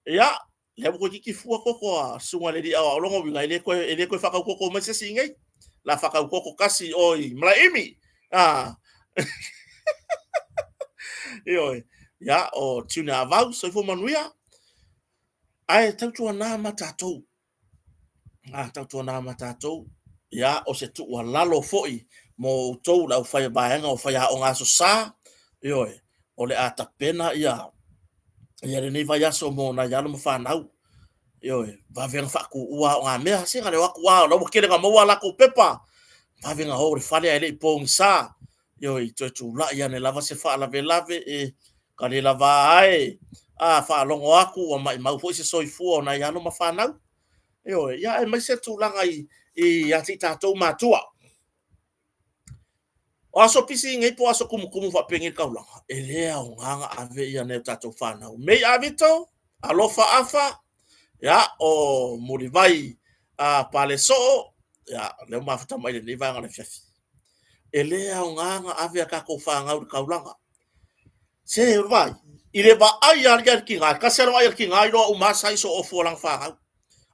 Speaker 1: Ia, lea ua toeitiiti fua koko a susuga i le alii aoao lona uiga e le toe, e le toe faatau koko mai se isi i nei. La faatau koko kasi o i Malaeimi. Ah. Ioe. Ia, o Tuna Avau, soifua manuia. Ae tautuana ma tatou. A tautuana ma tatou. Ia, o se tuualalo foi mo outou le aufai vaega o faiaoga Aso Sa. Ioe. O le a tapena ia ia lenei vaiaso mo nai alo ma fanau. Ioe, vave ona faatuua aogamea, se na le o atu lava o la ua tele na maua a latou pepa, vave ona o i le fale ae le i pogisa. Ioe, i toe tulai ane lava se faalavelave e ka le lava e, a faalogo atu ua maumau foi se soifua o nai alo ma fanau. Ioe, ia aemaise tulaga ia te i tatou matua. O aso pisi nei po o aso tumutumu faapenei i le taulaga, e le aoga ona ave ia nai o tatou fanau. Mei Avito, alofa Afa, ia, o Mulivai a Palesoo, ia, lea ua mafuta mai lenei vaega o le afiafi. E le aoga ona ave a tatou fanau i le taulaga. Se o le vaai, i le vaai lava ia i le tina, e tasi lava le vaai a le tina iloa uma lava size o ofu a lana fanau.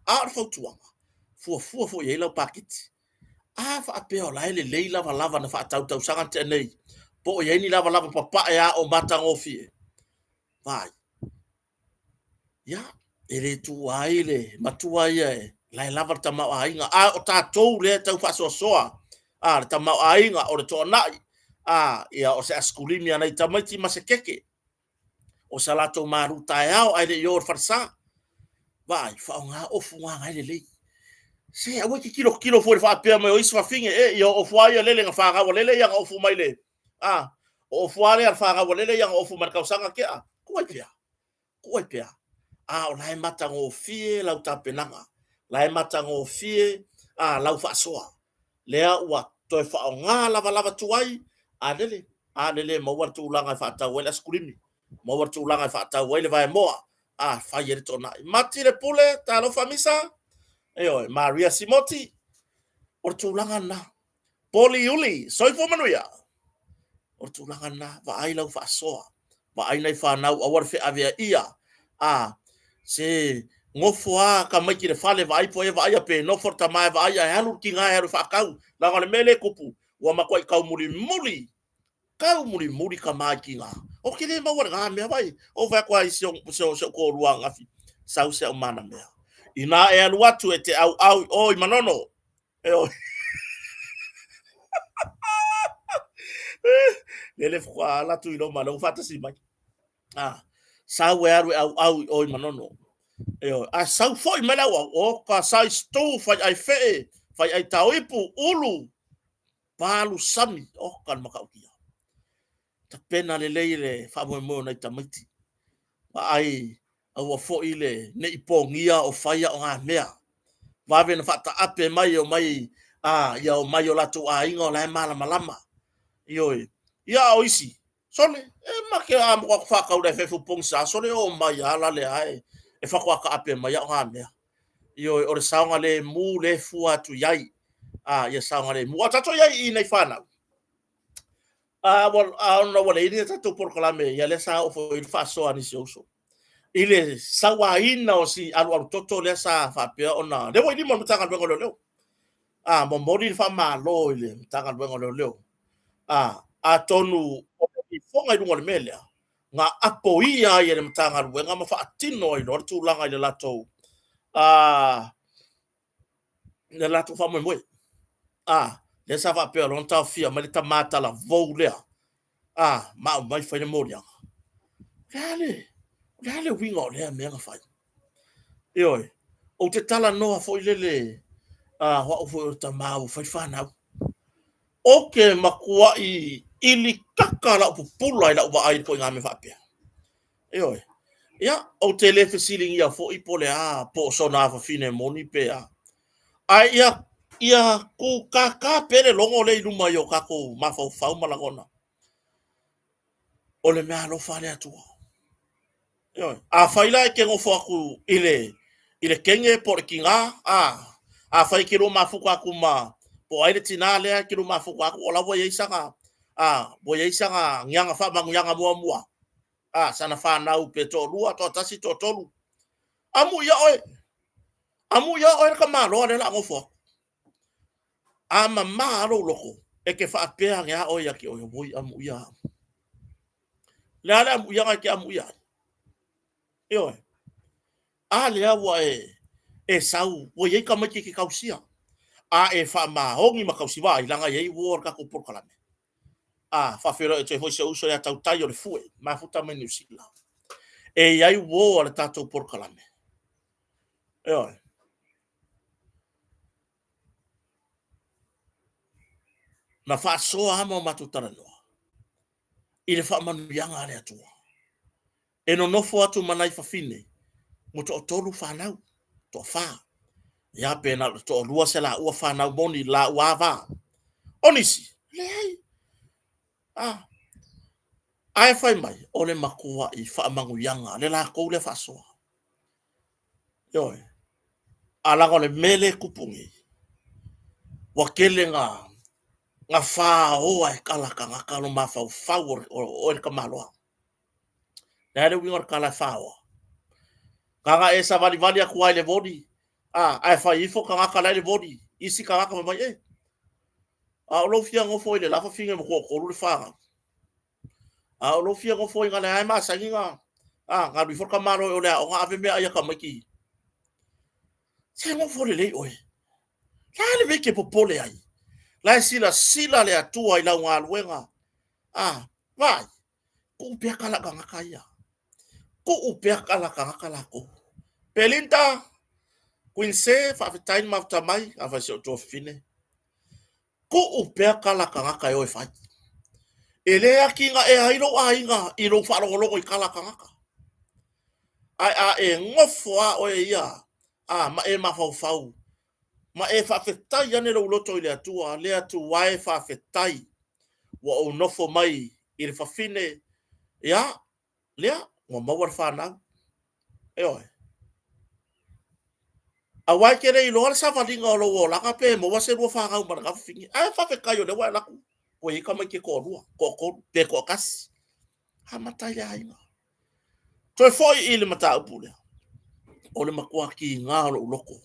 Speaker 1: A o le fautuaga, fuafua foi i ai lau paketi. A faapea o la e lelei lavalava na faatau i le tausaga na tea nei, po o i ai ni lavalava papae ao matagofie, vaai, ia, e le tuua ai le matua ia e la e lava le tamaoaiga. A o tatou lea e tau faasoasoa, a, le tamaoaiga, o le toanai, a, ia o se asikulimi a nai tamaiti ma se keke, o se latou malu taeao ae le i o i le falesa. Vaai, faaaoga ofu na na e lelei. Se aua e te tilotilo fua i le faapea mai o isi fafine, e, ia o ofu lava ia lele na fanau a lele ia na ofu mai le, a, o ofu lava lea a le fanau a lele ia na ofu mai le tausaga na tea. Tuu ai pea, tuu ai pea. A o la e matagofie lau tapenaga, la e matagofie a lau faasoa. Lea ua toe faaaoga lavalava tuai, a lele, a lele e maua le tulaga e faatau ai le asikulimi, maua le tulaga e faatau ai le vaemoa, a fai ai le toonai. Mati le pule, talofa Misa, ioe, Maria Simoti, o le tulaga lena. Poli Iuli, soifua manuia. O le tulaga lena, vaai lau faasoa, vaai nai fanau aua le feaveaia. A, se nofo a tamaiti i le fale vaai po o ai e vaaia, pe nofo le tama e vaai ae alu le tina e alu e faatau. Leaga o le mea lea e tupu, ua matuai taumulimuli, taumulimuli tama i tina. Ou te le maua i lena mea, vaai, ou vaai atu lava i si ou toalua ananafi, sau si au manamea. Inā e alu atu e te auau i o i Manono, Ioe. Lele faatoa ala atu i Roma, lea ua faatasi mai. Ah, sau e alu e auau i o i Manono. Ioe. A sau foi mai le auau, o ka size 2, fai ai fee, fai ai taoipu, ulu, palu sami, o ka le matautia. Tapena lelei le faamoemoe o nai tamaiti. Vaai aua foi le ne i pogia o fai a o ngā mea. Vave na faataape mai o mai a ia o mai o latou aiga o la e malamalama. Ioe. Ia a o isi, sole, e ma ke a mo aku whakau le whefu pongisa, sole o mai a la le a e, e whakoa taape mai a o ngā mea. Ioe, o le saoga le mu le fua atu i ai. A, ia saoga le mu. A tatou i ai i nei whanau. A, ua, a ona ua leai ni a tatou polokalame, ia lea sa oo foi i le faasoa a nisi o uso. I le sauaina o si alualu toto lea sa faapea ona, lea ua i lima o le Matagaluega o Leoleo. A, momoli le faamalo i le Matagaluega o Leoleo. A, atonu o le ifoga i luga o le mea lea, na apoia ai e le Matagaluega ma faatino ai loa le tulaga i le latou, a, le latou faamoemoe. A, lea sa faapea loa ona taofia mai le tama talavou lea, a, ma aumai fai le moliaga. O le a le, o le a le uiga o lea mea na fai? Ioe, ou te talanoa foi lele, a, o au foi o le tama ua fai fanau. Ou te matuai ili kaka lau pupula i lau vaai i ituaiga mea faapea. Ioe. Ia, ou te le fesiligia foi po o le a, po o sona afafine moni pe a. Ae ia, ia kūkākā pea le logo lea i luma i o tatou mafaufau ma lagona. O le meaalofa a le Atua. Ioe. Afai la e te nofo atu i le, i le teine po o le tinā, a, afai e te lua mafuta atu ma, po o ai le tinā lea e te lua mafuta atu, o la ua i ai sana, a, ua i ai sana niaga faamanuiaga muamua, a, sana fanau pe toalua, toatasi, toatolu. Amuia oe, amuia oe le tamaloa lea o le a nofo atu. A mamā lou loto, e te faapea ane a oe ia te oe, oi amuia au. Le a le amuiaga e te amuia ai? Ioe. A lea ua e, e sau, ua i ai tamaiti e te tausia, a e faamaoni ma tausi, vaai, leaga e i ai uo a le tatou polokalame. A, faafeiloai atu ai foi si ou uso ia Tautai o le Fue, mafuta mai Niu Sila. E i ai uo a le tatou polokalame. Ioe. Na faasoa lava ma o matou talanoa i le faamanuiaga a le Atua. E nonofo atu ma nai fafine ua toatolu fanau, toafa. Ia pe na o le toalua se laua fanau moni laua ava. O nisi, leai. Ah. Ae fai mai, o le matuai faamanuiaga, le latou lea faasoa. Ioe. A laga o le mea lea e tupu nei, ua tele na na faoa e tala tagata lo mafaufau o oe le tamaloa. Le a le uiga o le tala e faoa? Na na e savalivali atu ai le voli, a, ae fai ifo tagata la i le voli, isi tagata fai mai, e, a o lou fia nofo i le la fafine ua toatolu le fanau. A o lou fia nofo i na lea e masani na, a, na alu ifo le tamaloa o le aoga ave meaai a tamaiti. Se nofo lelei oe. La le mea e te popole ai. La e silasila le Atua i lau galuega. A, vaai, tuu pea tala tagata ia. Tuu pea tala tagata latou. Belinda, Quince, faafetai le mafuta mai, afai si ou tuafafine. Tuu pea tala tagata e o e fai. E le atinaea ai lou aiga i lou faalogologo i tala tagata. Ae a e nofo lava oe ia, a, ma e mafaufau, ma e faafetai ane lou loto i le Atua, le Atua e faafetai ua ou nofo mai i le fafine, ia, lea, ua maua le fanau. Ioe. Aua e te le iloa le savaliga o lou olaga pe maua se lua fanau ma lena fafine. Ae faafetai o lea ua e alu atu ua i ai tamaiti e toalua, toatolu, pe toatasi. Amata ai le aiga. Toe foi i le mataupu lea, o le matua tiga o lou loto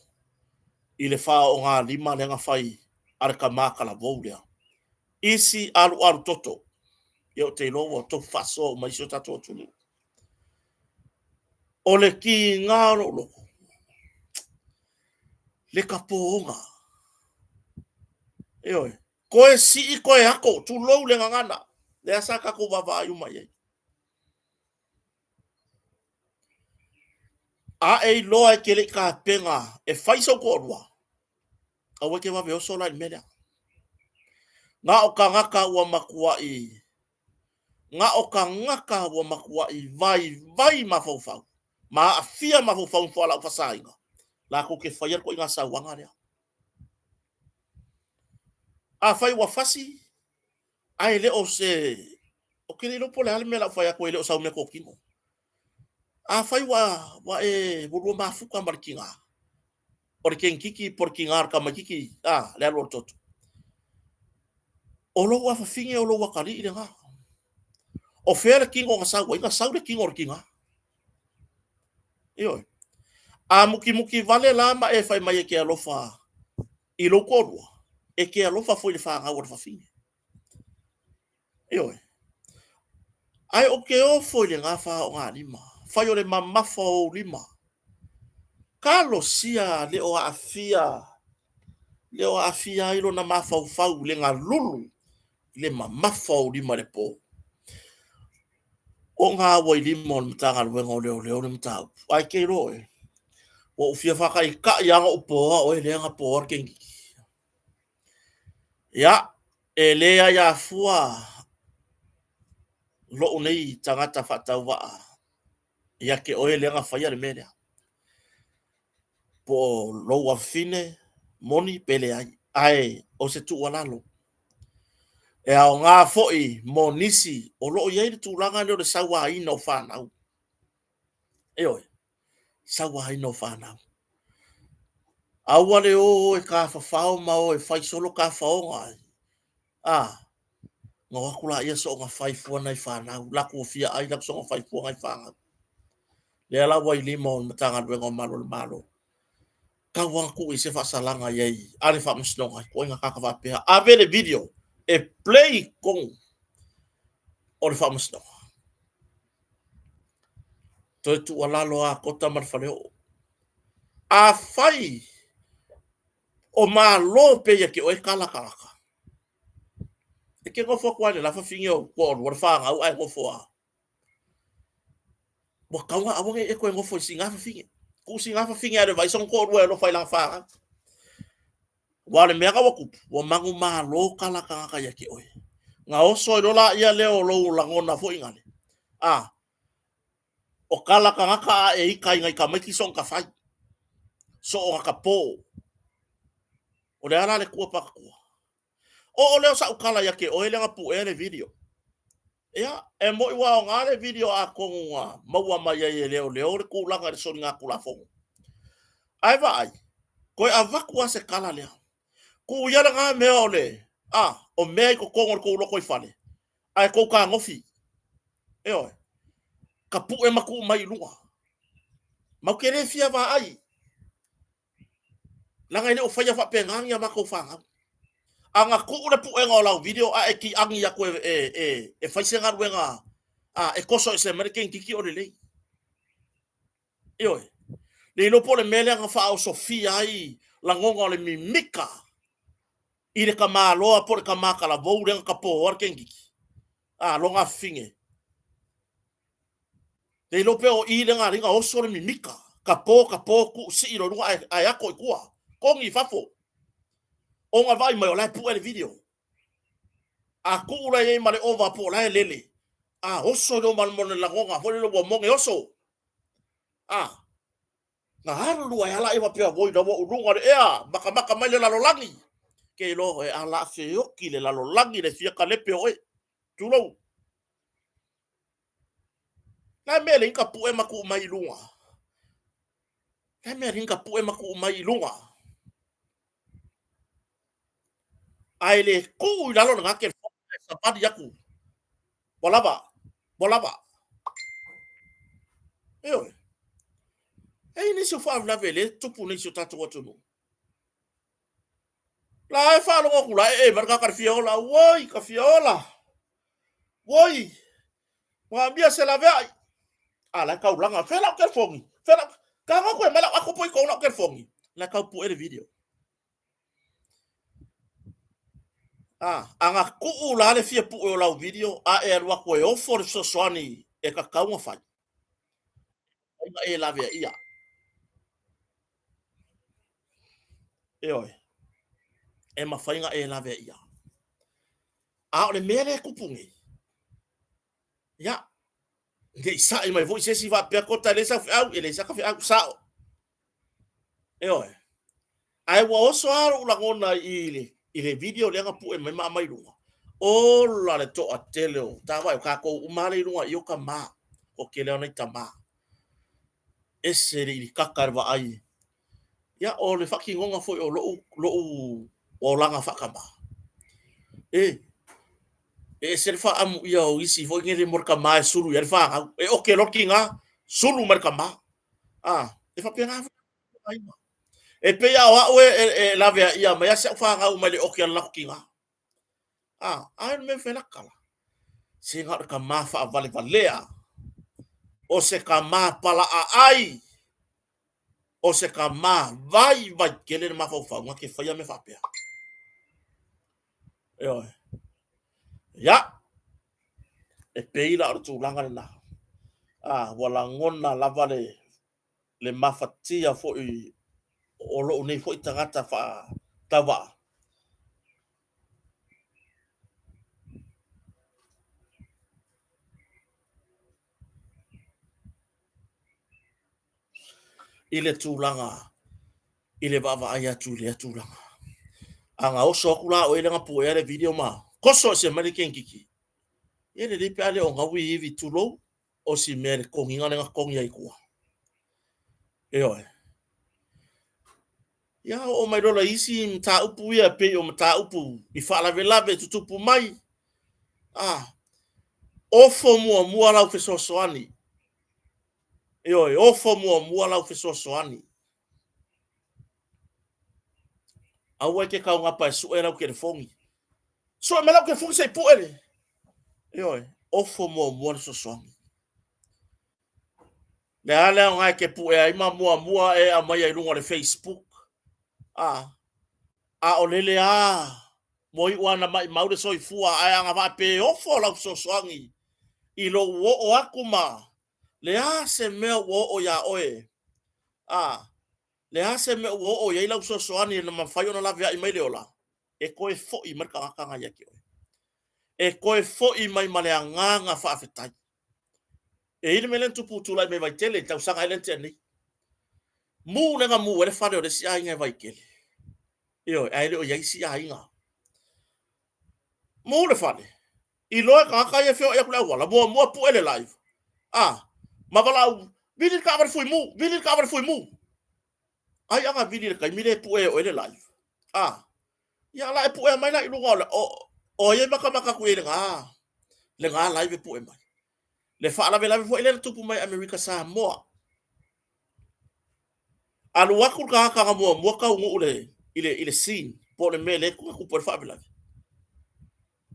Speaker 1: i le faaoogalima lea na fai a le tama talavou lea. Isi alualu toto. Ia ou te iloa ua tofu faasoa uma i si o tatou atunuu. O le tiga o lou loto, le tapooga. Ioe, toe sii toe ato, tulou le gagana, lea sa tatou vaavaai uma i ai. A e iloa e te le i tapena e fai sou toalua, aua e te vave oso la i le mea lea. Na o tagata ua matuai, na o tagata ua matuai vaivai mafaufau, ma aafia mafaufau i fualaau faasaina, latou te faia le ituaiga sauaga lea. Afai ua fasi, ae le o se... Ou te le iloa po o le a le mea o le a ou fai atu ai, e le o sau meatotino. Afai ua, ua e ua lua mafuta ma le tiga, o le teinititi po o le tiga o le tamaititi, a, le alu o le toto. O lou afafine o lou atalii lena. O fea le tino na sau ai? Na sau le tino o le tiga. Ioe. A mutimuti vale la ma e fai mai e te alofa i lou toalua, e te alofa foi i le fanau a le fafine. Ioe. Ae ou te ofo i lena faogalima, fai o le mamafa o ou lima. Talosia le o aafia, le o aafia ai lona mafaufau i le galulu i le mamafa o ou lima i le po. O ngā ua i lima o le Matagaluega o Leoleo le mataupu. Ae te iloa oe, ua ou fia faataitai lava na ou poa oe lea na poa le teiniti. Ia, e le aiafua lou nei tagata faatauvaa ia te oe lea na faia le mea lea. Po o lou afafine moni pe leai. Ae o se tuualalo, e aoga foi mo nisi o lo o i ai le tulaga lea o le sauaina o fanau. Ioe, sauaina o fanau. Aua le o e tafafao ma o e fai solo tafaoga. A, na o atu laia soona fai fua nai fanau, latou fia ai latou soona fai fua nai fanau. Lea la ua i lima o le Matagaluega o Malu o le Malo. Tau lava tuu i se faasalaga i ai a le Faamasinoga i ituaiga tagata faapea. Ave le video e play i totonu o le Faamasinoga. Toe tuualalo a Kota ma le Faleoo. Afai o malo pea ia te oe tala tagata. E ke nofo atu lava i le la fafine o toalua le fanau ae nofo lava. Ua tatau ona aua ne i e toe nofo i sina fafine. Tuu sina fafine e alu e vaai sona toalua e alofa i lana fanau. Aua o le mea na ua tupu, ua manumalo tala a tagata ia te oe. Na oso ai loa laia lea o lou lagona foi nale, a, o tala a tagata a e ita ai nai tamaiti soona tafai, soona tapo. O le a la le tua patatua? Oo lea o sa'u tala ia te oe lea na puea le video. Ia, e moni ua aoga le video atonu na maua mai ai e leoleo le tulaga i le soligatulafono. Ae vaai, toe avatu lava se tala lea. Tuu ia lena mea o le, a, o mea i totonu o le tou lotoifale, ae tou fetagofi. Ioe. Tapue ma tuu mai i luga. Matou te le fia vaai. Leaga e le o faia faapena ni a matou fanau. A na tuu le puega o lau video ae tiagi atu e, e, e, e fai se galuega a, e toso ese mai le teinititi o lelei. Ioe. Le iloa po o le mea lea na faaosofia ai lagona o le mimika i le tamaloa po o le tama talavou lea na tapoa le teinititi. A, lona afafine. Le iloa pe o i lea na ala ai ona oso le mimika, tapo tapo tuu sii loa i luga ae, ae ato i tua, kogi i fafo. Ona vaai mai o la e pue le video. A tuu la i ai ma le ova po o la e lele, a oso loa ma le lagona foi lele ua moge oso. A, na alu lua e ala i faapea, oi la ua ou luga o le ea, makamaka mai le lalolagi. Ke iloa e ala feoki le lalolagi le fia kalepe o oe. Tulou. La mea le ka puʻe ma kuʻu mai i luga. La mea le ka puʻe ma kuʻu mai i luga. Ae le tuu i lalo lena telefoni ae savali atu. Ua lava, ua lava. Ioe. E i ai nisi o faalavelave lea e tupu nei i si o tatou atunuu. La e faalogo atu la e e mai le tagata i le fia ola. Oi, ka fia ola. Oi, manaomia se laveai. A la e taulaga. Fea lau telefoni? Fea lau... Tago atu e mai lau ako po i kou lau telefoni. La e tau pue le video. A, a na tuu la le fia pue o lau video, a e alu atu e ofo le fesoasoani e tatau ona fai. Ai na e lavea ia. Ioe. E mafai ona e lavea ia. A o le mea lea e tupu nei, ia, ne i sa'i mai foi se isi faapea kota e leai sau feau, e leai saka feau, sao. Ioe. Ae ua oso lava lou lagona i le, i le video lea na pue mai ma aumai i luga. Ola le toatele o tavae, o tatou uma lava lea i luga i o tama, o tele lava nai tama. Ese le ilikaka i le vaai. Ia, o le faatinoga foi o lou, lou olaga faatama. E, e ese le faaamuia o isi foi nei mo le tama e sulu i ai le fanau. E oke loa le tiga, sulu mai le tama. A, e faapena foi aiga. E pei lava o au e, e, e laveaia mai lava si au fanau mai le oke a le latou tiga. A, a le mea e fai la tala. Se na o le tama faavalevalea. O se tama palaaai. O se tama vaivai tele le mafaufau na te faia mea faapea. Ioe. Ia, e pei la o le tulaga lena. A, ua lagona lava le, le mafatia foi o lou nei foi tagata faatauvaa. I le tulaga i le vaavaai atu i lea tulaga. A na oso atu la oe lea na puea le video ma toso ese mai le kenekiki, e lelei pe a le o gaui ivi tulou o si mea le togiga lea na togi ai i tua. Ioe. Ia, oo mai loa i isi mataupu ia e pei o mataupu i faalavelave e tutupu mai. Ah, ofo muamua lau fesoasoani. Ioe, ofo muamua lau fesoasoani. Aua e te taugapa e sue lau telefoni. Sue mai lau telefoni se i pue le. Ioe, ofo muamua le fesoasoani. Le a le aoga e te pue ai ma muamua e aumaia i luga o le Facebook. A, a o lele a. Ua iu lava ina maimau le soifua ae agavaa pe ofo lau fesoasoani i lou oo atu ma le a se mea ua oo iā oe, a le a se mea ua oo i ai lau fesoasoani na mafai ona laveai mai le ola, e toe foi mai le tagata lena ia te oe. E toe foi mai ma le agaga faafetai. E i ai le mea lea na tupu tulai mai Vaitele i le tausaga lea na tea nei. Mu lea na mu ai le fale o le isi aiga i Vaitele. Ioe, ae le o i ai isi aiga. Mu le fale, iloa e tagata ia e feoai atu i le auala, muamua pue le live, a, ma valaau, vili le taavale fuimu, vili le taavale fuimu. Ai a na vili i le taimi lea e pue e oe le live, a, ia la e puea mai la i luga o le, o, o ai e matamata atu i ai i lena, lena live e pue mai. Le faalavelave foi lea na tupu mai Amerika Samoa. Alu atu le tagata na muamua taunuu le, i le, i le scene, po o le mea lea na tupu ai le faalavelave.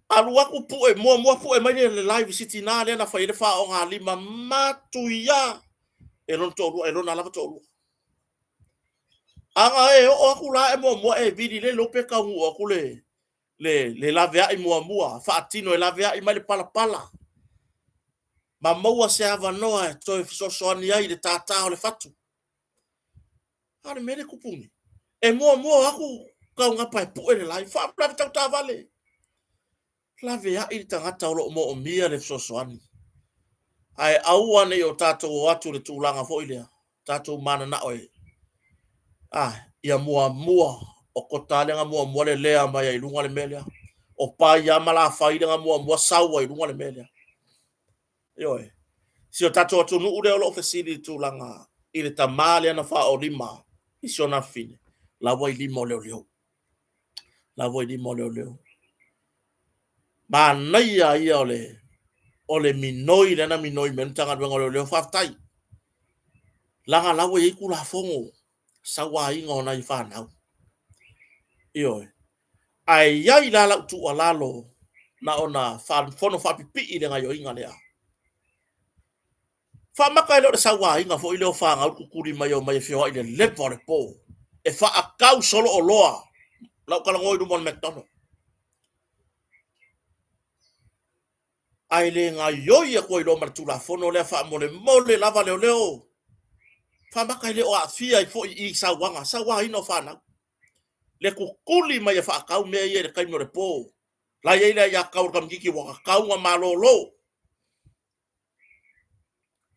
Speaker 1: Alu atu pue, muamua pue mai le live i si tinā lea na fai ai le faogalima matuia e lona toalua, e lona lava toalua. A na e oo atu la e muamua e vili le iloa pe taunuu atu le, le, le laveai muamua, faatino e laveai mai le palapala ma maua se avanoa e toe fesoasoani ai i le tātā o le fatu. A o le mea lea e tupu nei, e muamua atu taugapa e pue le live, faalavelave tau taavale. Laveai le tagata o lo o moomia le fesoasoani. Ae aua ne i o tatou o atu i le tulaga foi lea, tatou mananao e, a, ia muamua, o kota lea na muamua lelea mai ai i luga le mea lea. O paia ma lafai lea na muamua sau ai i luga le mea lea. Ioe. Si o tatou atunuu lea o lo o fesili i le tulaga i le tama lea na faaolima i si ona afafine, la ua i lima o leoleo. La ua i lima o leoleo. Manaia ia o le o le minoi lea na minoi mai le Matagaluega o Leoleo, faafetai. Leaga la ua i ai Tulafono sauaina o nai fanau. Ioe. Ae i ai la lau tuualalo na ona fono faapipii i le gaoioiga lea. Faamata e le o le sauaina foi lea o fanau le tutuli mai e omai e feoai i le leva o le po e faatau solo oloa lau talanoa i luma o le McDonald. Ae le gaoioi atu ai loa ma le Tulafono lea faamolemole lava leoleo. Faamata e le o aafia ai foi i sauaga, sauaina o fanau. Le tutuli mai e faatau mea ia i le taimi o le po. La i ai le aiatatau a le tamaitiiti ua tatau ona malolo.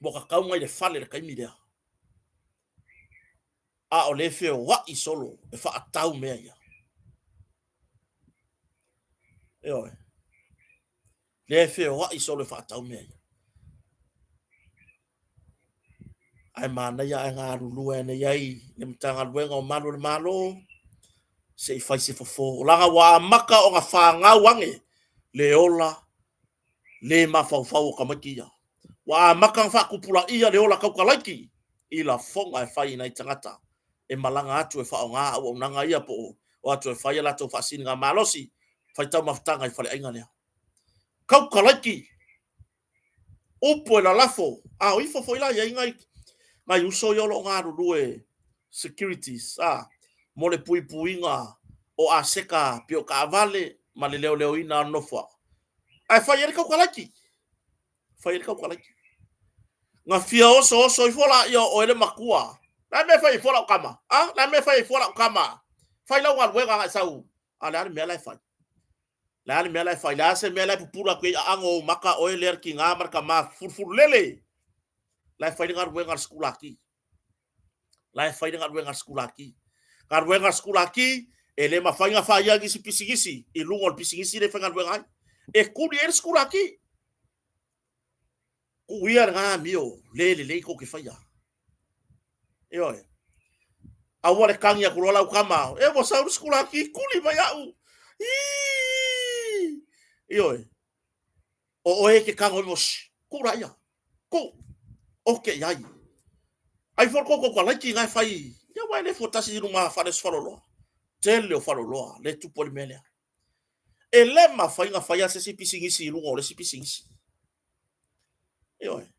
Speaker 1: Ua tatau ona i le fale i le taimi lea. A o lea e feoai solo e faatau mea ia. Ioe. Lea e feoai solo e faatau mea ia. Ae manaia ae galulue ane i ai le Matagaluega o Malu o le Malo se i fai se fofo. Leaga ua amata ona fanau ane le ola le mafaufau o tamaiti ia. Ua amata ona faatupulaia le ola tautalaiti i lafoga e fai i nai tagata e malaga atu e faaaoga auaunaga ia po o o atu e fai a latou faasiligamalosi, fai taumafataga i faleaiga lea. Tautalaiti! Upu e lalafo, a o ifo foi la i ai nai, nai uso ia o lo o galulue securities, a, mo le puipuiga o aseta pei o taavale ma le leoleoina o le nofoaga. Ae fai ai le tautalaiti, fai ai le tautalaiti. Na fia osooso ifo laia o oe le matua. Le a le mea e fai ai fua lau tama? A, le a le mea e fai ai fua lau tama? Fai lau galuega agai sau. A le a le mea la e fai? Le a le mea la e fai? Le a se mea la e pupula atu ai aano o ou maka oe lea le tiga ma le tama fulufululele? La e fai le galuega a le sikulaki. La e fai le galuega a le sikulaki. Galuega a le sikulaki, e le mafai ona faia nisi pisinisi i luga o le pisinisi lea e faigaluega ai. E tuli ai le sikulaki. Tuu ia lena amio le lelei tou te faia. Ioe. Aua le tagi atu loa lau tama, e ua sau le sikulaki, tuli mai au. Ii! Ioe. O oe e te tago i shh, tuu laia. Tuu. Oke i ai. Ai foi tou tautalaiti na e fai, ia aua e le fuatasi i luma fale o se faleoloa. Tele o faleoloa, le tupu ai le mea lea. E le mafai ona faia se isi pisinisi i luga o le isi pisinisi. Ioe.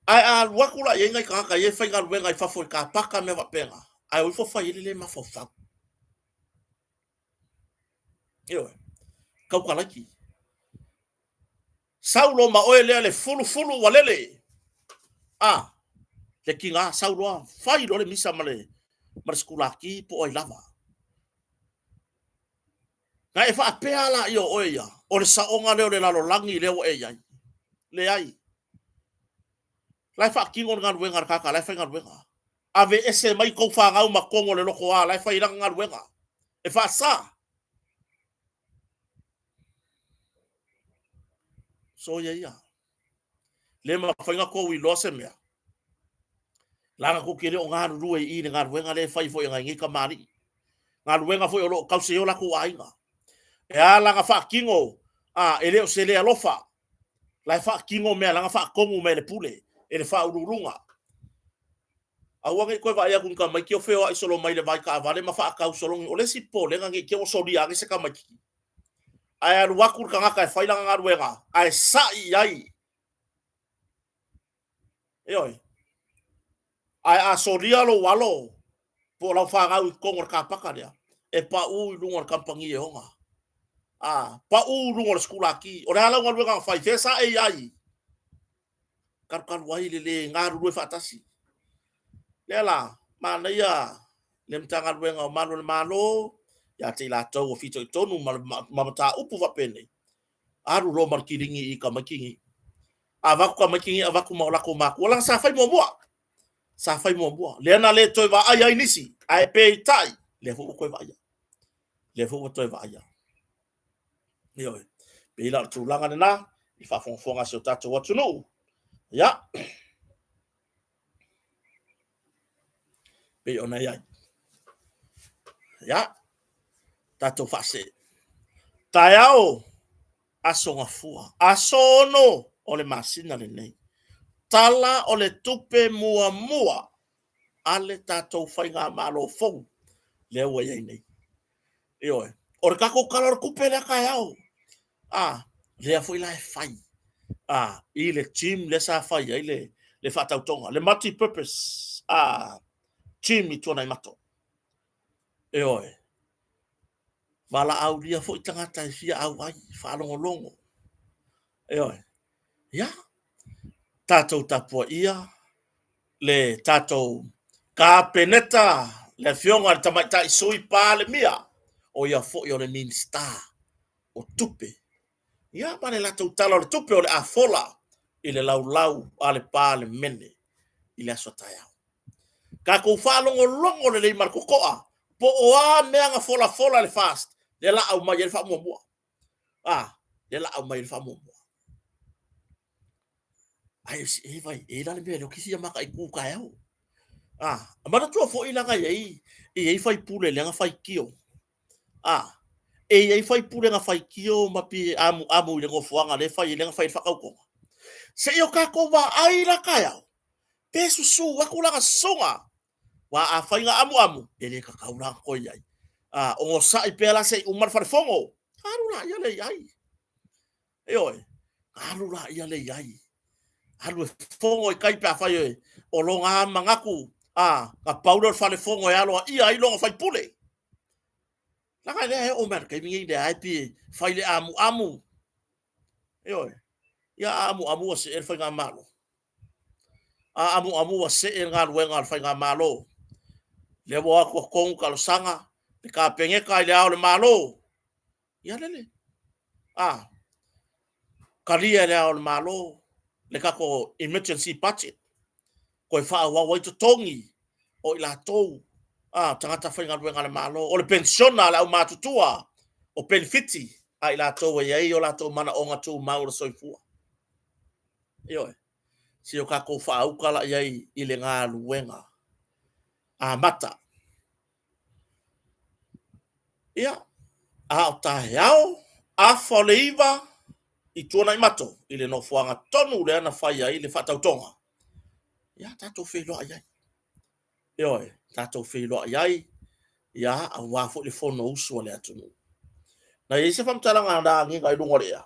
Speaker 1: Ae a alu atu la i ai nai tagata ia e faigaluega i fafo i kapaka mea faapena, ae o ifo fai ai le le mafaufau. Ioe. Kaukalaiki. Sau loa ma oe lea le fulufulu ua lele. A, le tiga sau loa, fai loa le misa ma le, ma le sikulaki po o ai lava. Na e faapea laia o oe ia, o le saoga lea o le lalolagi lea ua e i ai. Leai. La e faatino le galuega a le tagata la e faigaluega. Aveese mai tou fanau ma totonu o le lotoa la e fai ai lana galuega. E faasa. Soia ia. Le mafai ona tou iloa se mea. Leaga tou te le o galulue i i le galuega lea e fai foi e nai nei tamalii. Galuega foi o lo o tausi ai o latou aiga. E a la na faatino, a, e le o se le alofa. La e faatino mea la na faatonu mai e le pule, e le faauluuluga. Aua ne i toe vaai atu i ni tamaiti o feoai solo mai le vai taavale ma faatau sologi. O le isi popolega ne i te i ua solia ane se tamaititi. Ae alu atu le tagata e fai lana galuega, ae sa'i i ai. Ioe. Ae a solia lou alo po o lau fanau i totonu o le kapaka lea, e pau i luga o le kamupani e ona. A, pau i luga o le sikulaki. O le a lau galuega na fai? Fea sa e i ai? Kalukalu ai le le galulue faatasi. Lea la, manaia le Matagaluega o Malu o le Malo, ia te i latou o fitoitonu ma, ma mataupu faapenei, alu loa ma le kiligi i tamaiti nei. Avatu tamaiti nei, avatu ma o latou matua. Leaga sa fai muamua. Sa fai muamua. Lea na le toe vaai ai nisi, ae peitai, lea foi ua toe vaaia. Lea foi ua toe vaaia. Ioe. Pei la o le tulaga lena i faafogafoga a si o tatou atunuu. Ia. Pei ona i ai. Ia. Tatou faasee. Taeao Aso Gafua, aso 6 o le masina lenei. Tala o le tupe muamua a le tatou faigamalo fou lea ua i ai nei. Ioe. O le tatou Tala o le Tupe lea taeao. A, lea foi la e fai a, i le gym lea sa fai ai le, le faatautoga, le multi-purpose a, gym i Tuanaimato. Ioe. Valaaulia foi tagata e fia auai, faalogologo. Ioe. Ia, tatou tapuaia le tatou Kapeneta, le Afioga i le Tamaitai Sui Palemia, o ia foi o le Minisita o Tupe. Ia, ma le latou Tala o le Tupe o le a fola i le laulau a le Palemene i le aso taeao. Tatou faalogologo lelei ma le totoa po o a mea na folafola e le FAST, lea la aumai ai le faamuamua. A, lea la aumai ai le faamuamua. Ai, e vai, e la le mea lea o te fia mataitu taeao. A, manatua foi leaga e i ai, e i ai faipule lea na faitio. A, e i ai faipule na faitio ma pi amuamu i le nofoaga lea e fai ai, lea na fai ai le faatautoga. Se i o tatou vaai la taeao, pe susu atu lana susuga. Aua afai na amuamu, e le tatau la ona toe i ai. A, onosai pea la se i uma le falefono, alu laia lea i ai. Ioe, alu laia lea i ai. Alu e fono i tai pe afai e, o lona manatu, a, na pau lea o le falefono e aloaia ai lona faipule. Leaga lea e oo mai le taimi nei lea e pi e fai le amuamu. Ioe, ia a amuamu ua see le faigamalo. A amuamu ua see le galuega a le faigamalo. Lea ua o atu ua tonu talosaga le Kapeneta i le Ao o le Malo. Ia lele. A, talia e le Ao o le Malo le tatou emergency budget, toe faaauau ai totogi o i latou a, tagata faigaluega a le Malo, o le penisiona a le aumatutua, o penefiti a i latou e i ai o latou manaoga tumau o le soifua. Ioe. Se o tatou faauta la i ai i le galuega amata. Ia, a o taeao, afa o le 9 i Tuanaimato, i le nofoaga tonu lea na fai ai le faatautoga. Ia, tatou feiloai ai. Ioe, tatou feiloai ai, ia, aua foi le Fonousu a le atunuu. Na i ai se faamatalaga na agiga i luga o le ea,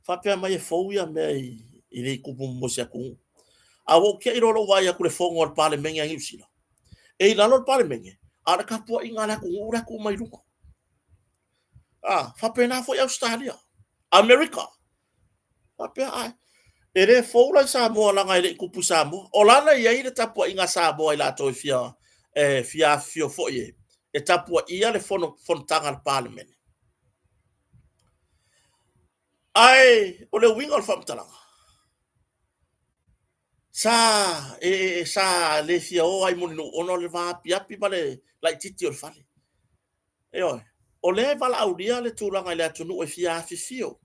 Speaker 1: faapea mai e fou ia mea i le tupu mo se atunuu. A ua ou tiai loa lou vaai atu i le fono a le Palemene a Niu Sila, e i lalo le Palemene, a o le tapuaiga a le atunuu la e tu mai i luga. A, faapena foi Ausetalia, Amerika. Faapea, ai, e le fou la i Samoa leaga e le i tupu i Samoa. O la na i ai le tapuaiga a Samoa i latou e fia, e fia afifio foi e, e tapuaia le fono, fonotaga a le Palemene. Ae o le uiga o le faamatalaga, sa e, sa le fia o ai Mulinuu ona o le vaapiapi ma le laitiiti o le fale. Ioe, o lea e valaaulia le tulaga i le atunuu e fia afifio,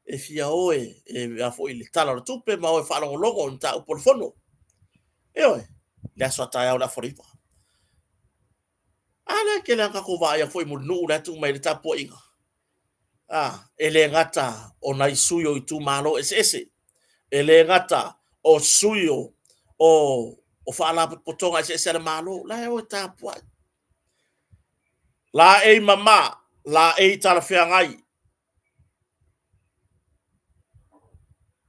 Speaker 1: e fia o e, e a foi i le Tala o le Tupe ma o e faalogologo i mataupu o le Fono. Ioe, le aso a taeao le afa 9. A lea e tele lava tatou vaai atu foi i Mulinuu la e tuu mai ai le tapuaiga. A, e le gata o nai sui o itumalo eseese, e le gata o sui o, o, o faalapotopotoga eseese a le Malo, la e o e tapuai. Laei mama, laei talafeagai.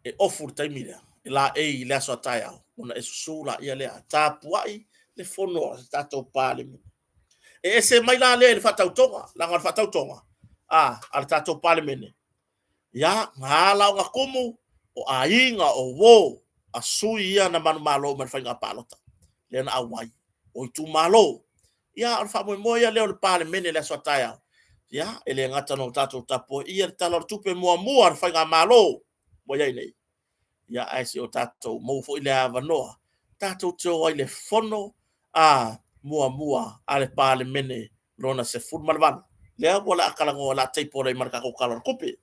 Speaker 1: E ofu le taimi lea, e laei i le aso a taeao, ona e susu laia lea, tapuai le fono a le tatou Palemene. E ese mai la lea i le faatautoga, leaga o le faatautoga a, a le tatou Palemene, ia, na ala ona tumu, o aiga, o uo, a sui ia na manumalo mai le faiga palota, lea na auai, o itumalo. Ia, o le faamoemoe ia lea o le Palemene i le aso a taeao, ia, e le gata ina tatou tapuaia le Tala o le Tupe muamua a le Faigamalo ua i ai nei, ia, ae se i o tatou maua foi le avanoa tatou te o ai i le fono a muamua a le Palemene lona 18, lea ua le a talanoa, o le a table ai ma le tatou Tala o le Tupe.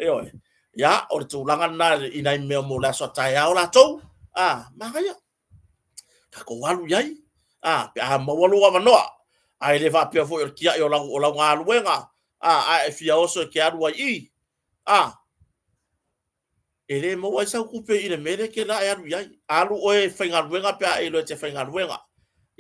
Speaker 1: Ioe. Ia, o le tulaga lena i nai mea mo le aso a taeao latou, a, manaia. Tatou alu i ai, a, pe a maua lou avanoa. Ae le faapea foi o le tiai o lau, o lau galuega, a, a e fia oso e te alu ai i i, a, e le maua ai sau tupe i le mea lea e te la e alu i ai. Alu oe e faigaluega pe a e iloa e te faigaluega.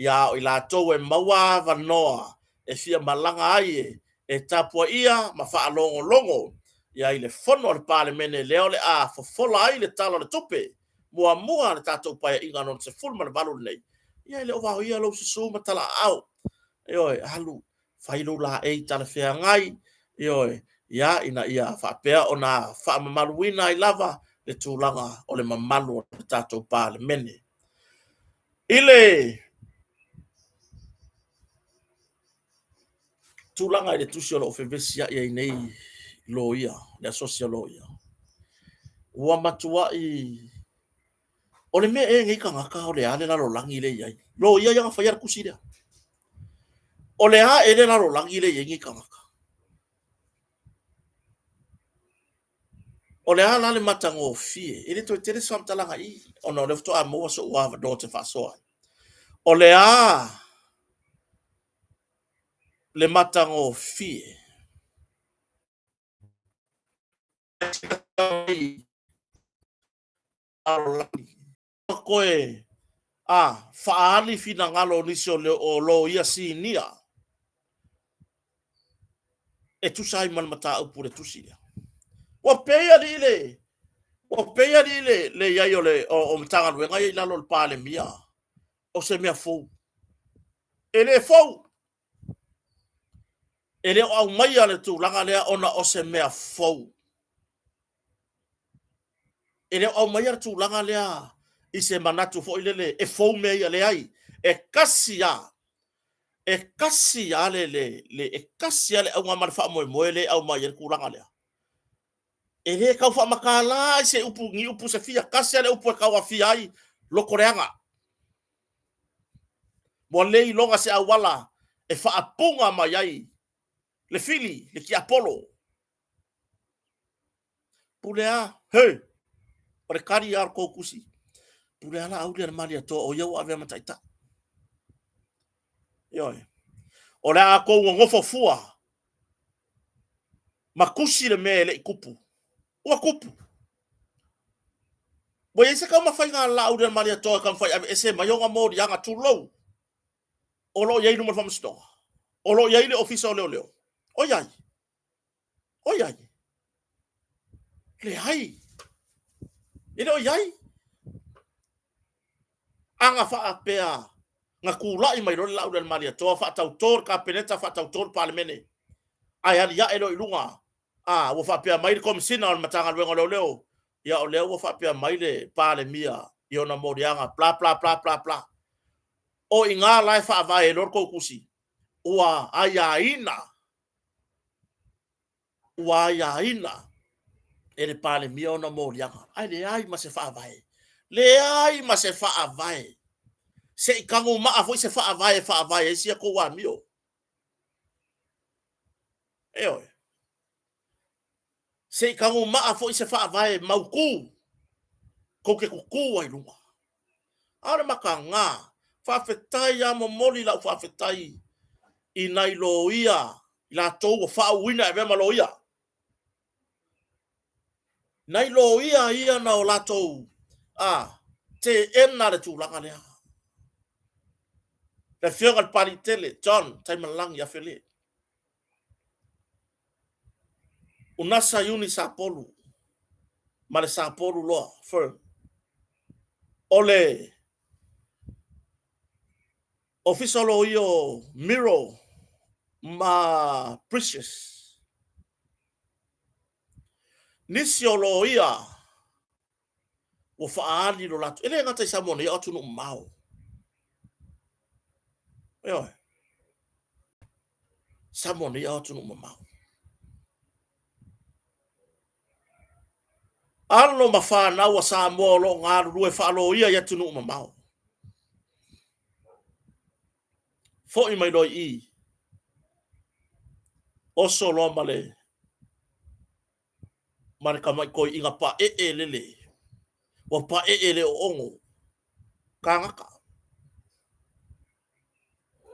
Speaker 1: Ia a o i latou e maua avanoa e fia malaga ai e, e tapuaia ma faalogologo ia i le fono a le Palemene lea o le a fofola ai le Tala o le Tupe muamua a le tatou Paeaiga lona 18 lenei, ia e le o vaoia lou susu ma talaaao. Ioe, alu fai lou laei talafeagai, ioe, ia, ina ia faapea ona faamamaluina ai lava le tulaga o le mamalu o le tatou Palemene. I le tulaga i le tusi o lo o fevesiai ai nei loia, le asosi a loia, ua matuai O le mea ea lenei tagata o le a le lalolagi lea e i ai? Loia ia na faia le tusi lea. O le a ea le lalolagi lea e i ai nei tagata? O le a la le matagofie? E le toe tele se faamatalaga i i, ona o lea faatoa maua so'u avanoa ou te faasoa ai. O le a le matagofie? Lalolagi. Toe a faaali finagalo o nisi o, o loia sinia e tusa ai ma le mataupu le tusi lea. Ua pei alii le ua pei alii le le i ai o le o, o Matagaluega ia i lalo o le Palemia o se mea fou. E le fou. E le o aumaia le tulaga lea ona o se mea fou. E le o aumaia le tulaga lea i se manatu foi lele e fou mea ia, leai. E tasi lava, e tasi lava le, le, le, e tasi lava le auga ma le faamoemoe lea e aumai ai le tulaga lea. E le tau faamatala ai se upu, ni upu se fia, tasi lava le upu e tau afia ai lotoleaga. Ua le iloga se auala e faapuga mai ai le fili, le tiapolo. Pule a, he! O le kali a o le tou tusi. Pule a Laauli a le Malietoa o ia ua avea ma taitai. Ioe. O le a tou nonofo fua ma tusi le mea e le i tupu. Ua tupu. Ua i ai se taumafaiga a Laauli a le Malietoa e taumafai e aveese mai ona moliaga tulou o lo o i ai i luma o le faamasinoga. O lo o i ai le Ofisa o Leoleo. O i ai. O i ai? Leai. E le o i ai. A na faapea na tulai mai loa le Laauli a le Malietoa, faatauto le Kapeneta, faatauto le Palemene. Ae aliae loa i luga, a, ua faapea mai le Komesina o le Matagaluega o Leoleo, ia o lea ua faapea mai le Palemia i ona moliaga, bla bla bla bla bla. O i ina la e faavae ai loa le tou tusi, ua aiaina, ua aiaina e le Palemia ona moliaga, ae leai ma se faavae, leai ma se faavae. Se i tagumaa foi se faavae e faavae ai si a tou amio. Ioe. Se i tagumaa foi se faavae mautu tou te tutu ai i luga. A o le mataga, faafetai lava, momoli lau faafetai i nai loia, i latou ua faauuina e avea ma loia. Nai loia ia na o latou teena le tulaga lea. Le Afioga i le Papaliitele John Taimalelagi Afelé, Unasa Iuni Sapolu ma le Sapolu Law Firm. O le Ofisa o Loia o Miro ma Precious. Nisi o loia ua faaali lo latou, e le gata i Samoa nei, a o atunuu mamao. Ioe. Samoa nei, a o atunuu mamao. Alo ma fanau a Samoa o lo o galulue faaloia i atunuu mamao. Foi mai loa i i, oso loa ma le ma le tamai toeaina paee lele, ua paee le oogo kānaka.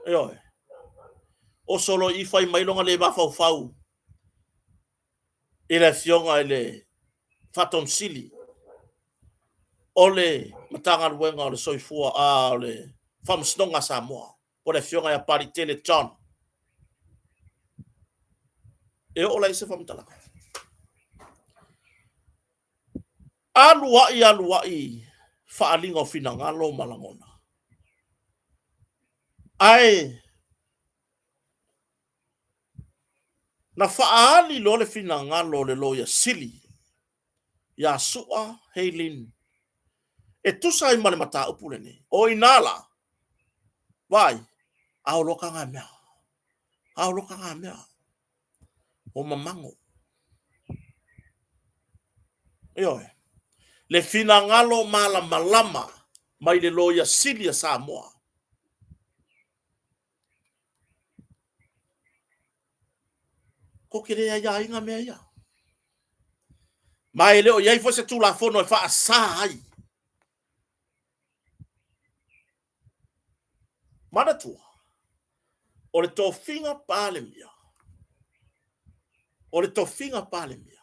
Speaker 1: Ioe. Oso loa i i fai mai lona le mafaufau i le afioga i le Faatonu Sili o le Matagaluega o le Soifua, a o le Faamasinoga a Samoa, po o le afioga ia Papaliitele John. E oo la i ai se faamatalaga. Alu ai, alu ai faaaliga o finagalo ma lagona. Ae na faaali loa le finagalo o le Loia Sili ia Su'a Heilin e tusa ai ma le mataupu lenei. O i ina la, vaai, ao loa taga mea, ao loa taga mea, o mamago. Ioe, le finagalo malamalama mai le Loia Sili a Samoa. Tou te le aiaina mea ia. Ma e le o i ai foi se Tulafono e faasa ai. Manatua, o le tofiga Palemia, o le tofiga Palemia,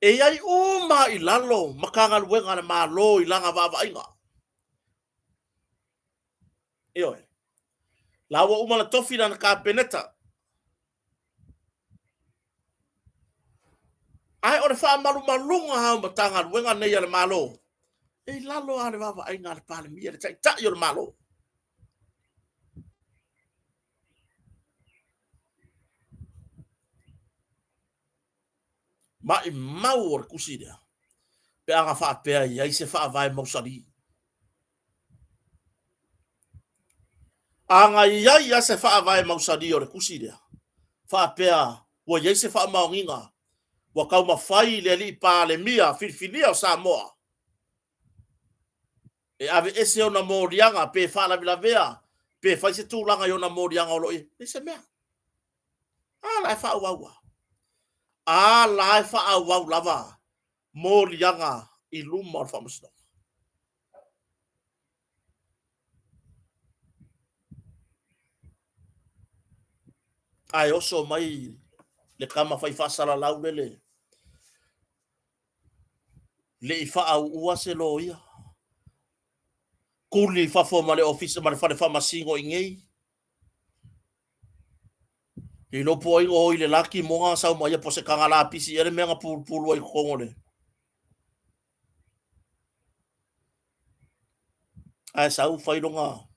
Speaker 1: e i ai uma i lalo Matagaluega a le Malo i lana vaavaaiga. Ioe. La ua uma ona tofi lana Kapeneta. Ae o le faamalumaluga lava o Matagaluega nei a le Malo, e i lalo lava o le vaavaaiga a le Palemia, le Taitai o le Malo. Maimau o le tusi lea, pe a na faapea e i ai se faavae mausali. A na i ai lava se faavae mausali o le tusi lea, faapea ua i ai se faamaoniga ua taumafai le alii Palemia filifilia o Samoa e aveese ona moliaga pe faalavelavea pe fai se tulaga i ona moliaga o lo o i ai, leai se mea. A la e faaauau lava. A la e faaauau lava moliaga i luma o le faamasinoga. Ae oso mai le tama fai faasalalau lele, le i faauua se loia, tuli i fafo ma le ofisa ma le fale faamasino i inei. Le iloa po o ai na o i le la timoga na sau ma ia po o se taga lapisi ea le mea na pulupulu ai i totonu o le... Ae sau fai lona...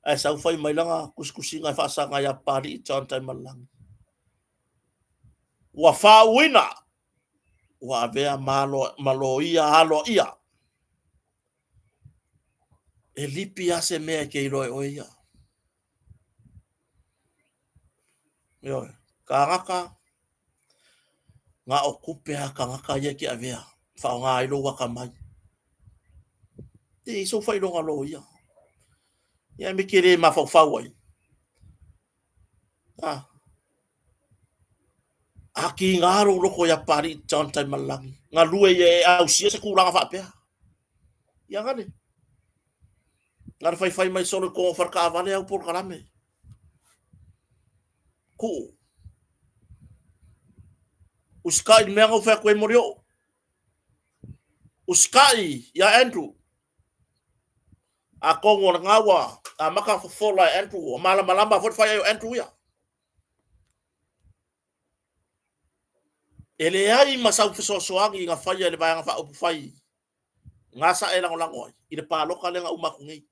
Speaker 1: ae sau fai mai lana tusitusiga e faasaga ia Papalii John Taimalelagi. Ua faauuina, ua avea ma loia aloaia. E lipi lava se mea e te iloa e oe ia. Ioe, kānaka, na o tupe a tagata ia e te avea, faaaoga ai lou atamai. E i ai sou faailoga loia. Ia me te le mafaufau ai. A, a kiga lou loko ia Papalii John Taimalelagi, galue ia e ausia se tulaga faapea. Ia gale. Na le faifai mai solo i totonu o faletaavale au polokalame. Kuu. Usikai le mea na ou fai atu ai Molioo. Usikai ia Andrew. Atonu o lena ua amata ona fofola e Andrew, ua malamalama foi le fai ai o Andrew ia. E leai ma sau fesoasoani na faia e le Vaega Faaupufai na sa e lagolago ai i le palota lea na uma atu nei.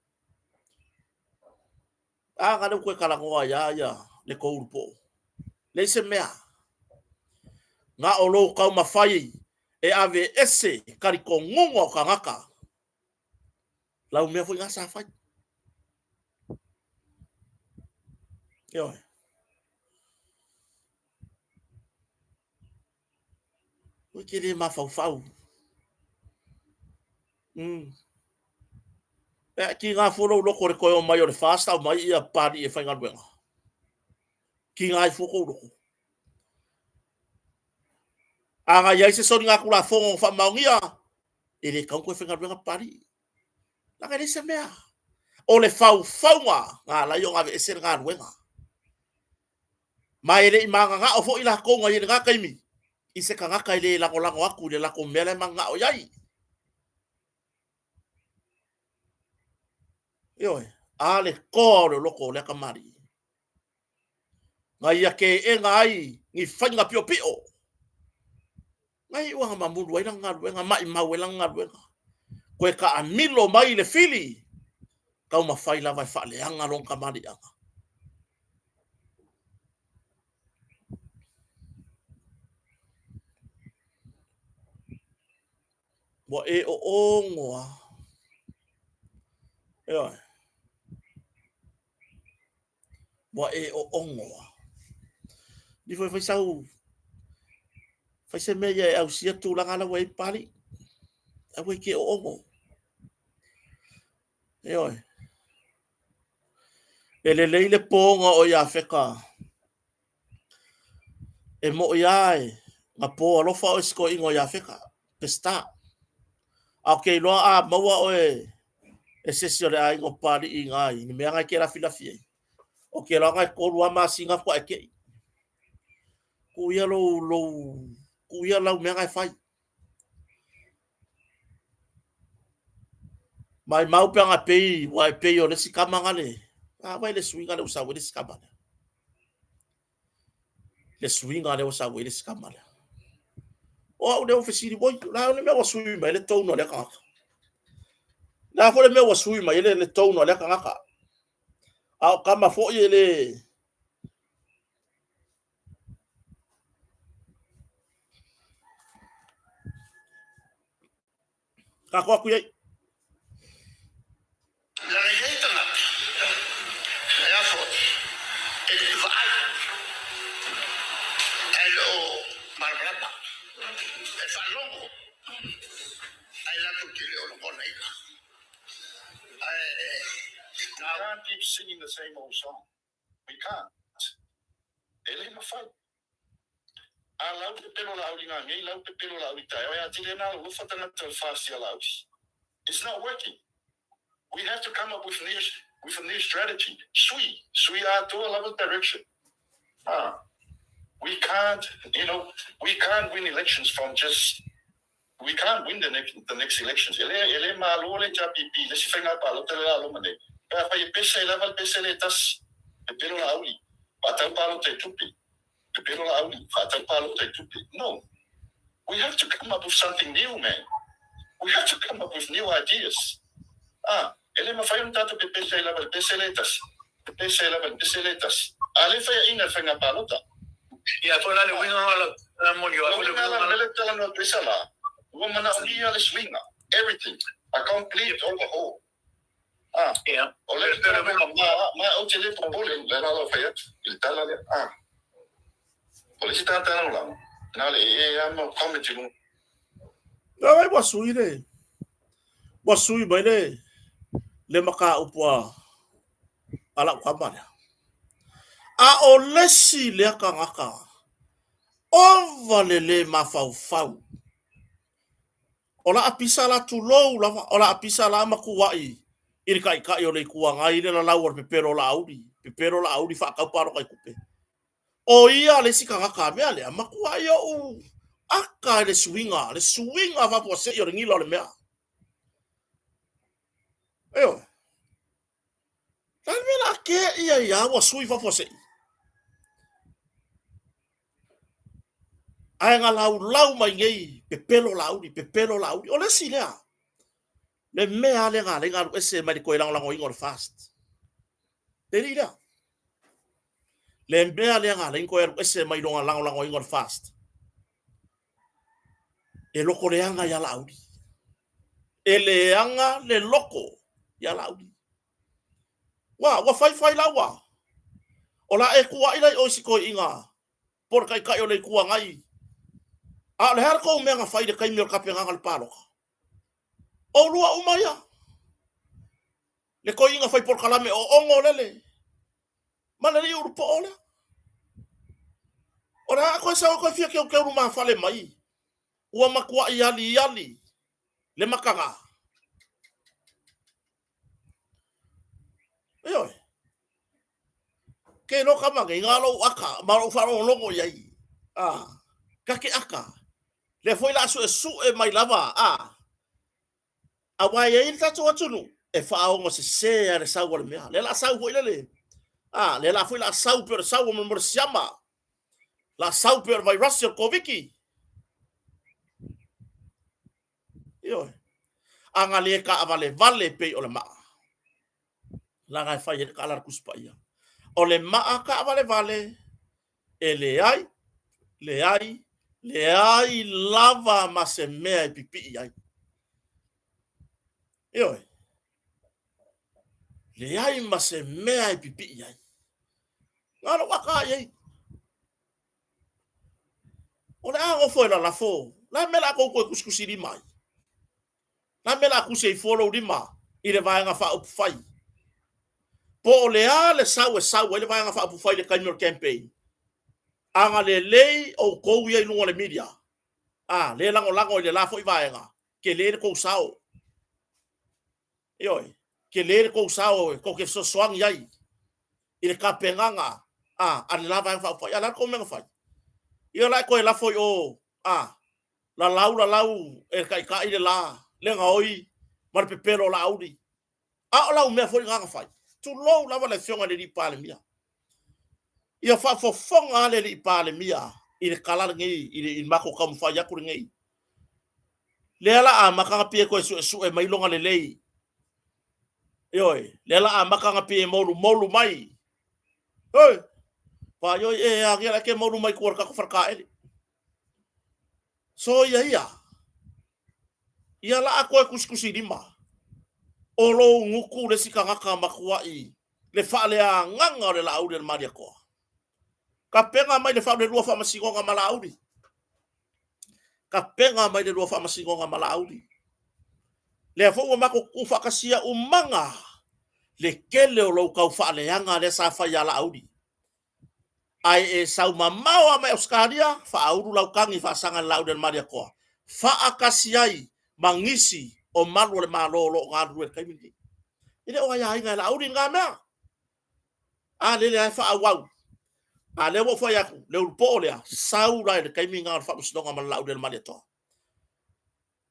Speaker 1: A na lea ua toe talanoa ai lava ia le tou ulu poo. Leai se mea. Na o lou taumafai e ave ese talitonuga o tagata. Lau mea foi na sa fai. Ioe. Ua te le mafaufau. E kiga fua lou loto i le toe omai o le FAST aumai ia Papalii e faigaluega. Kiga ai fua kou loto. A na i ai se soligatulafono na faamaonia, e le tatau ona toe faigaluega Papalii. Leaga e leai se mea. O le faufauga na ala ai ona aveese le galuega. Ma e le i mananao foi latou na i ai i lena taimi i se tagata e le lagolago atu i le latou mea la e mananao i ai. Ioe, a le toa o le loto o lea tamalii. Na ia teena ai ni faiga piopio. Na iu ina mamulu ai lana galuega, maimau ai lana galuega. Toe taamilo mai le fili, taumafai lava e faaleaga lona tamaliiaga. Ua e oogo lava. Ioe. Ua e oogo lava. Ifo e fai sau, fai se mea ia e ausia tulaga la ua i ai Papalii. Aua e te oogo. Ioe. E lelei le poga o Iafeta. E moi lava e na po alofa oe i si toeaina o Iafeta, Peseta. A ou te iloa a maua oe e se isi o le aiga o Papalii i ina i le mea na e te lafilafi ai, ou te iloa na e tolu lava masina faatoa e te i. Tuu ia lou, lou, tuu ia lau mea na e fai. Maimau pe ana pei, ua e pei o le isi tama na le, a vai le suiga lea ua sau ai le isi tama lea. Le suiga lea ua sau ai le isi tama lea. O au lea ua fesili, oi, o le a le mea ua sui mai ai le tone o lea tagata? O le a foi le mea ua sui mai ai le tone o lea tagata? A o tama foi e le, Tatou atu i ai.
Speaker 2: Leaga e i ai tagata, e a foi, e vaai, ae le o malamalama, e faalogo, ae latou te le o lagonaina. Ae
Speaker 3: We can't keep singing the same old song. We can't. E le mafai. A lau pepelo Laauli nanei, lau pepelo Laauli taeao, e atili ai na alolofa tagata o le FAST ia Laauli. It's not working. We have to come up with new, with a new strategy. Sui, sui atoa lava le direction. Ah, we can't, you know, we can't win elections from just We can't win the next, the next elections. E le, e le malo le HRPP i le isi faiga palota le la loma nei. Pe afai e pese lava le pese le e tasi. Pepelo Laauli. Faatau palota i tupe. Pepelo Laauli. Faatau palota i tupe. No. We have to come up with something new, man. We have to come up with new ideas. Ah, e le mafai ona tatou pepese ai lava i le pese le e tasi. Pepese ai lava i le pese le e tasi. A le faiaina i le faiga palota.
Speaker 2: Ia, po o le a le uiga o lau.
Speaker 3: Uiga la mele talanoa atu ai la, ua manaomia le suiga, everything, a complete overhaul. Ah, o le ma, ma ou te le popole, le la lau fai atu, i le tala lea. Ah, o le isi tagata lagolago, na o le ee lava ma comment i luga.
Speaker 1: Ai ua sui le ua sui mai le le mataupu a a lau tama lea. A o le isi lea tagata ova le le mafaufau. O la apisa la tulou lava, o la apisa la matuai i le taitai o le Itu Agai le lalau o le pepelo o Laauli, pepelo Laauli faatau palota i tupe. O ia le isi tagata mea lea, matuai ou aka i le suiga faafuasei o le gila o le mea. Ioe. Le a le mea o le a tea ai lava ua sui faafuasei? Ae na laulau mai nei, pepelo Laauli, pepelo Laauli. O le isi lea, le mea lava lea na ala ai ona alu ese mai le toe lagolagoina o le FAST. Le alii lea. Le mea lea na ala ai ona toe alu ese mai lona lagolagoina o le FAST. E loto leaga ia Laauli. E leaga le loto ia Laauli. Ua, ua fai fai la ua. O la e tuuai la i o i si toeaina po o le taitai o le Itu Agai. A o le a le tou mea na fai i le taimi o le tapenaga o le palota? Oulua uma ia. Le toeaina fai polokalame o ono lele ma le alii ulupoo lea. O le a toe sau e toe fia teuteu lumafale mai, ua matuai aliali le mataga. Ioe. Ke iloa tama nei, na o lou aka ma lou faalogologo i ai. Ah, ta te aka. Lea foi la a suesue mai lava, ah, Aua e i ai le tatou atunuu e faaoga sese lava le sau a le mea. Lea la a sau foi lele. A, lea la foi la a sau pei o le sau o mo le siama. La a sau pei o le vairasi o le Koviti. Ioe. A na le taavalevale pei o le maa. Leaga e fai ai le tala a le Tusi Paia. O le maa taavalevale e leai, leai, leai lava ma se mea e pipii ai. Ioe. Leai ma se mea e pipii ai. Na o lou ata i ai. O le a nofo e lalafo, o le a le mea o le a tou toe tusitusilima ai? Le a le mea o le a tusi ai fua lou lima i le Vaega Faaupufai? Po o le a le sau e sau ai le Vaega Faaupufai i le taimi o le campaign? Agalelei outou ia i luga o le media, a, lea e lagolago i le la foi vaega, tele le tou sao. Ioe, tele le tou sao e tou te fesoasoani ai i le tapenaga a, a le la Vaega Faaupufai. A o le a le tou mea na fai? Ia o la e toe lafo i o, a, lalau lalau e le taitai le la, le gaoi ma le pepelo o Laauli. A o lau mea foi lena na fai. Tulou lava le Afioga i le alii Palemia. Ia faafofoga lava le alii Palemia i le tala lenei, i le matou taumafai atu lenei. Lea la amata ona pei e toe suesue mai lona lelei. Ioe, lea la amata ona pei e molumolu mai. Oi, faaioi e agia la e te molu mai tua o le tatou faletaele. Soia ia. Ia la a toe tusitusilima. O lou gutu le isi tagata matuai le faaleagaga o le Laauli a le Malietoa. Tapena mai le faulelua faamasinoga ma Laauli. Tapena mai le lua faamasinoga ma Laauli. Lea foi ua matou tuufaatasia umaga le tele o lou tau faaleaga lea sa fai ia Laauli. Ae e sau mamao lava mai Ausetalia, faaulu lau tagi faasaga i le Laauli a le Malietoa, faatasi ai ma nisi o malu o le Malo o lo o galulue i le taimi lenei. E le o aiaina e Laauli lena mea. A lele lava e faaauau. A lea ua ou fai atu, le ulupoo lea, sau la i le taimi lena o le faamasinoga ma le Laauli a le Malietoa.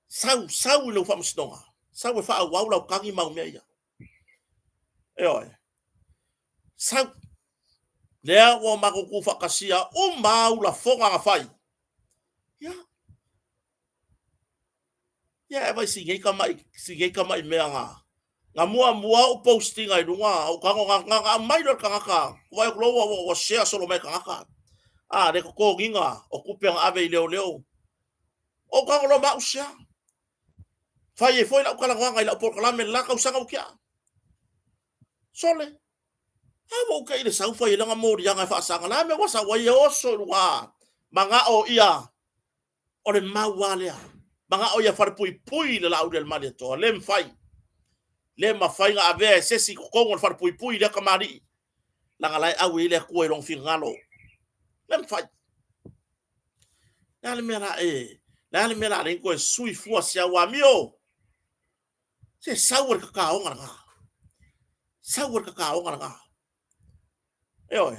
Speaker 1: Sau, sau i lou faamasinoga, sau e faaauau lau tagi ma au mea ia. Ioe. Sau. Lea ua matou tuufaatasia uma au lafoga na fai. Ia. Ia e vai si nei tamai, si nei tamai mea na, na muamua ou postinga i luga, ou tago na, na, na aumai loa e le tagata, vaai atu loa ua, ua, ua share solo mai e tagata. A, le totogiina o tupe na ave i leoleo. O ou tago loa ma au sea. Fai ai foi lau talanoaga i lau polokalame i le la tausaga ua tea. Sole, a ua ou te i le sau fai ai lana moliaga e faasaga. Le a mea ua sau ai e oso i luga, manao ia o le mau lava lea. Manao ia falepuipui le Laauli a le Malietoa. Le mafai. Le mafai ona avea e se isi i totonu o le falepuipui lea tamalii, leaga la e au i ai le Atua i lona finagalo. Le mafai. Le a le mea la e, le a le mea la le toe sui fua si au amio? Se sau le tataoga lena. Sau le tataoga lena. Ioe.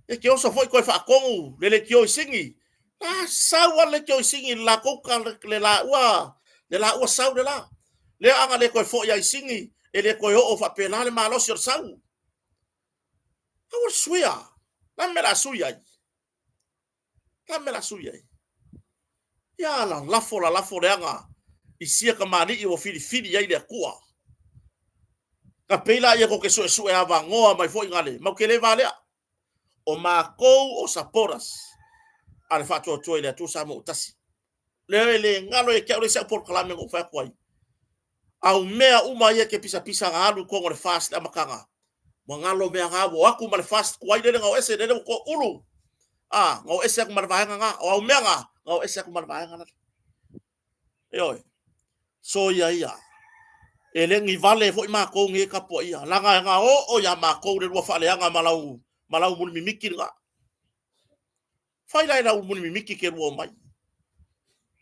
Speaker 1: E te oso foi toe faatonu le leitio i Sini. A sau a le leitio i Sini le latou ka le laua le laua sau le la. Lea ana le toe foi ai Sini e le toe oo faapena le malosi o le sau. Aua le suia. La mea la sui ai. La mea la sui ai. Ia la lafo la lafo leaga i sia tamalii ua filifili ai le Atua. Na pei la ia tou te suesue avanoa mai foi na le mau te le valea. O matou o supporters a le Faatuatua i le Atua Samoa ua tasi. Lea e le galo ia te au le isi au polokalame na ou fai atu ai. Au mea uma ia ke pisapisa na alu i totonu o le FAST le amataga. Ua galo mea na, ua o atu ma le FAST tuai lele na o ese, lele ua toulu. A, na o ese atu ma le vaega na. O au mea na, na o ese atu ma le vaega lale. Ioe. Soia ia. E le ni vale foi matou nei e tapuaia. Laga na oo ia matou le lua faaleaga ma lau, ma lau mulimimiti lena. Fai la i lau mulimimiti ke lua omai.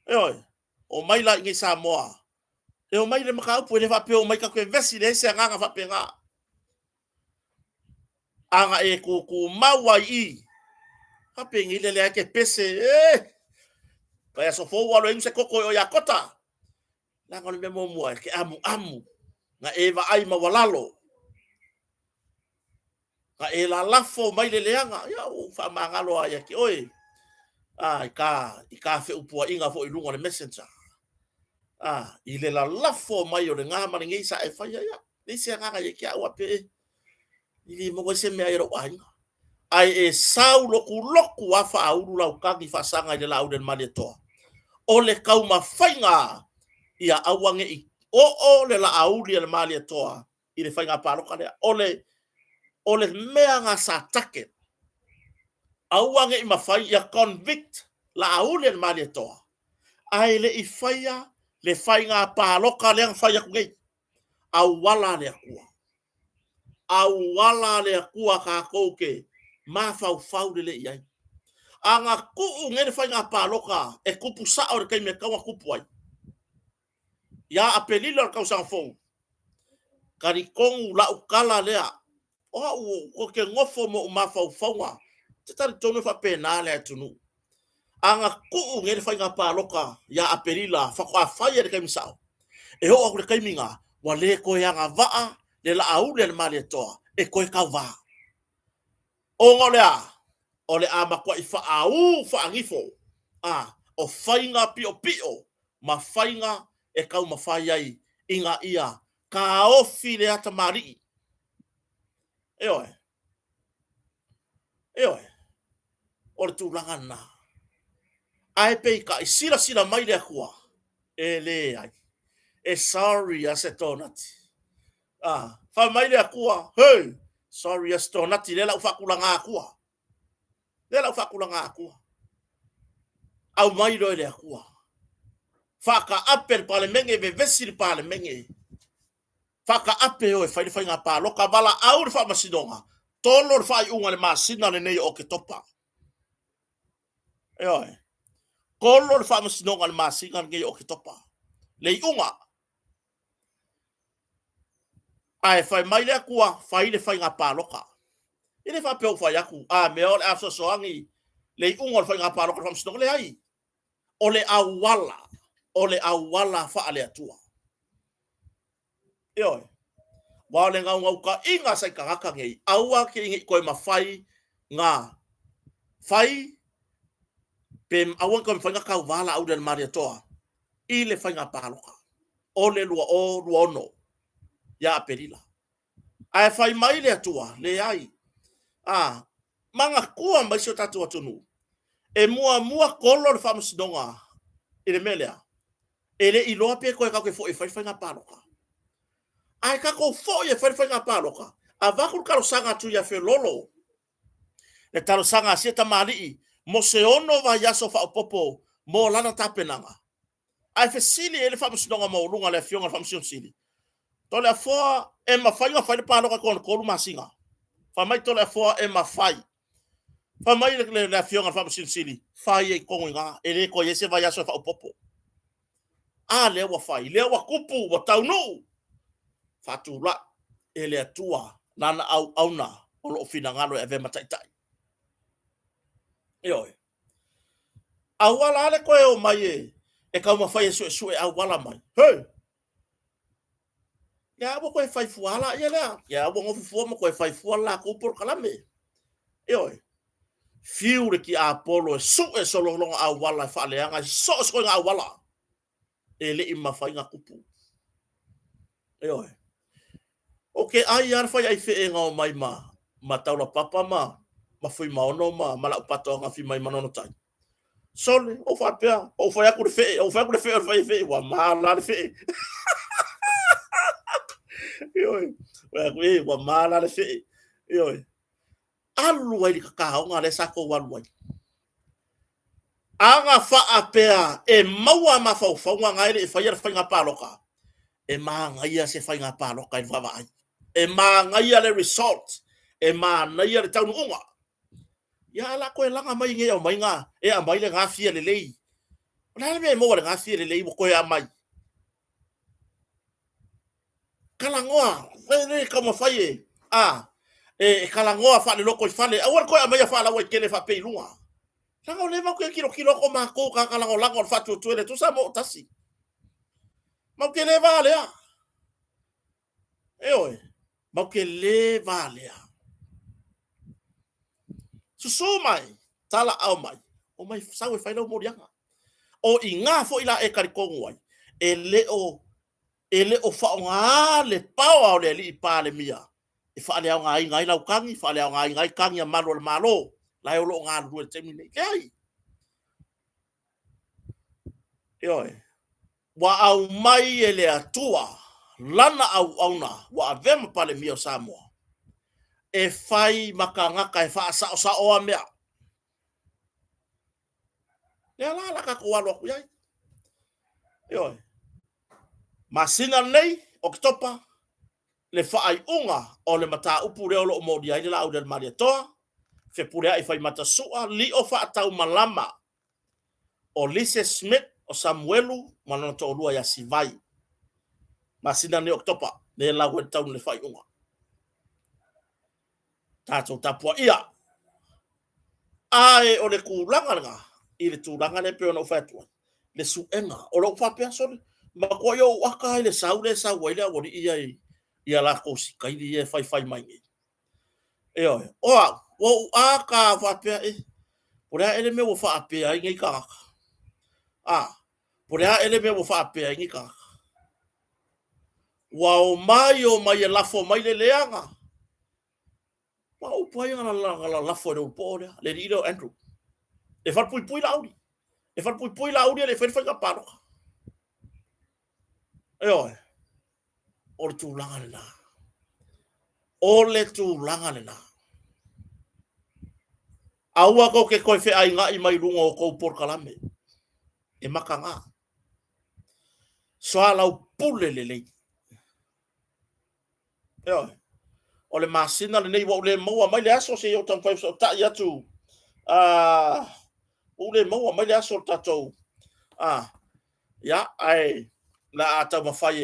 Speaker 1: Ioe. Omai la i nei Samoa. E omai le mataupu, e le faapea omai tatou te vevesi, leai se agaga faapena. Ana e tutumau ai i, faapenei le lea e te pese, e, vai aso fou ua alu e inu se koko i o ia Kota. Leaga o le mea muamua, e te amuamu, na e vaai maualalo, na e lalafo mai le leaga, ia ua ou faamagalo lava ia te oe, a, i ta, i ta feupuaiga foi i luga o le messenger, a, i le lalafo mai o lena ma lenei sa e faia, ia, leai se agaga ia te au a pe e le maua ai se mea ai lou aiga. Ae e sau lotulotu lava faaulu lau tagi faasaga i le Laauli a le Malietoa. O le taumafaiga ia aua ne i oo le Laauli a le Malietoa i le faiga palota lea. O le, o le mea na sa target, aua ne i mafai ia convict Laauli a le Malietoa, ae le i faia le faiga palota lea na fai atu nei. Auala a le Atua. Auala a le Atua tatou te mafaufau lelei i ai. A na tuu nei le faiga palota e tupu sao i le taimi e tatau ona tupu ai, ia Aperila o le tausaga fou, talitonu lau tala lea, o au ou te nofo ma ou mafaufauga, ou te talitonu e faapena le atunuu. A na tuu nei le faiga palota ia Aperila faatoa fai i le taimi sao, e oo atu i le taimi na, ua le toe agavaa le Laauli a le Malietoa e toe tauva. Ona o le a? O le a matuai faaū faanifo, a, o faiga piopio ma faiga e taumafai ai ina ia taofi lea tamalii. Ioe. Ioe. O le tulaga lena. Ae peitai, silasila mai le Atua, e leai. E sorry a se tonati. Ah, fai mai le Atua, hey, sorry a se tonati, lea la u faatulaga atua. Lea la u faatulaga atua. Aumai loa e le Atua. Faataape le Palemene, vevesi le Palemene. Faataape o e fai le faiga palota, valaau le faamasinoga, tolo le faaiuga i le masina lenei o Oketopa. Ioe. Tolo le faamasinoga i le masina lenei o Oketopa. Le iuga. Ae fai mai le Atua, fai le faiga palota. E le faapea ua fai atu, a mea o le a fesoasoani le iuga o le faiga palota i le faamasinoga. Leai. O le auala, o le auala faale-Atua. Ioe. Aua o le naunautaiga a sai tagata nei, aua te i toe mafai na fai pe aua ne i toe mafai na tauva Laauli a le Malietoa i le faiga palota o le 2026 ia Aperila. Ae fai mai le Atua, leai. A, Manatua mai si o tatou atunuu, e muamua kolo le faamasinoga i le mea lea, e le i iloa pe toe tatou te foi e fai le faiga palota. Ae tatou foi e fai le faiga palota, avatu le talosaga atu ia Felolo, le talosaga a sia tamalii mo se 6 vaiaso faaopoopo mo lana tapenaga. Ae fesili i ai le Faamasinoga Maualuga a le Afioga i le Faamasino Sili, Toleafoa, e mafai ona fai le palota i totonu o le 3 masina? Fai mai Toleafoa, e mafai. Fai mai le Afioga i le Faamasino Sili, fai ai i totonu i ina, e le toe i ai se vaiaso e faaopoopo. A lea ua fai, lea ua tupu, ua taunuu, faatulai e le Atua lana auauna o lo o finagalo e avea ma taitai. Ioe. Auala lava le toe o mai e taumafai e suesue auala mai. Hei! Lea ua toe fai fua la ia lea. Ia ua nofo fua ma toe fai fua le latou polokalame. Ioe. Fiu le tiapolo e sue solologa auala e faaleaga i so o se ituaiga auala. E le i mafai ona tupu. Ioe. Ou te ai lava le fai aifeega o mai ma, ma Taulapapa ma, ma Fuimaono ma, ma Laupatoaga fi mai Manono Tai. Sole, ou faapea, ou fai atu le fee, ou fai atu le fee o le fai fee, ua mala le fee. Ioe, fai atu, e, ua mala le fee. Ioe, alu ai i le kakaoga lea sa tou alu ai. Aga faapea e maua mafaufauga na e le i faia le faiga palota, e manaia se faiga palota i le vaavaai. E manaia le result, e manaia le taunuuga. Ia ae la toe laga mai nei aumaiga e aumai le gafia lelei. O le a le mea e maua i le gafia lelei ua toe aumai? Talanoa, e le taumafai e, a, e talanoa faalelotoifale, aua le toe aumaia faalauaitele faapea i luga. Leaga o lea matou te tilotilo atu o matou tagata lagolago o le faatuatua i le Atua Samoa ua tasi. Matou te le valea. Ioe, matou te le valea. Susu mai, talaau mai, omai sau e fai lau moliaga. O i ina foi la e talitonu ai, e le o e le o faaaogaā le paoa o le alii Palemia e faaleaogaina ai lau tagi, faaleaogaina ai tagi a malu o le Malo, la e o lo o galulue i le taimi lenei. Leai. Ioe. Ua aumai e le Atua lana auauna ua avea ma Palemia o Samoa e fai ma tagata e faasaosaoa mea. Lea la la tatou alo atu i ai. Ioe. Masina lenei, Oketopa, le faaiuga o le mataupu lea o lo o molia ai le laau i le Malietoa, Fepuleai Faimata Sua, Lio Faataumalama, o Lise Smith, o Samuelu ma lona toalua ia Sivai. Masina lenei Oketopa, lea lau ai le tau le faaiuga. Tatou tapuaia. Ae o le tulaga lena, i le tulaga lea pei ona ou fai atu ai, le suega, o lou faapea, sole, matuai ou aka ai le sau lea e sau ai le aualii ia i a latou sikaili ia e faifai mai nei. Ioe, o au, ua ou aka a faapea, e, o le a ea le mea ua faapea ai nei tagata? A, o le a ea le mea ua faapea ai nei tagata? Ua omai, omai e lafo mai le leaga. Ua upu ai na lalafo e le ulupoo lea, le alii lea o Andrew. E falepuipui Laauli. E falepuipui Laauli e le i faia le faiga palota. Ioe, o le tulaga lena. O le tulaga lena. Aua tou te toe feainai mai luga o tou polokalame. E mataga. Soalaupule lelei. Ioe. O le masina lenei ua ou le maua mai le aso se i ou taumafai e fesootai atu. Ua ou le maua mai le aso o le tatou ia ae la a taumafai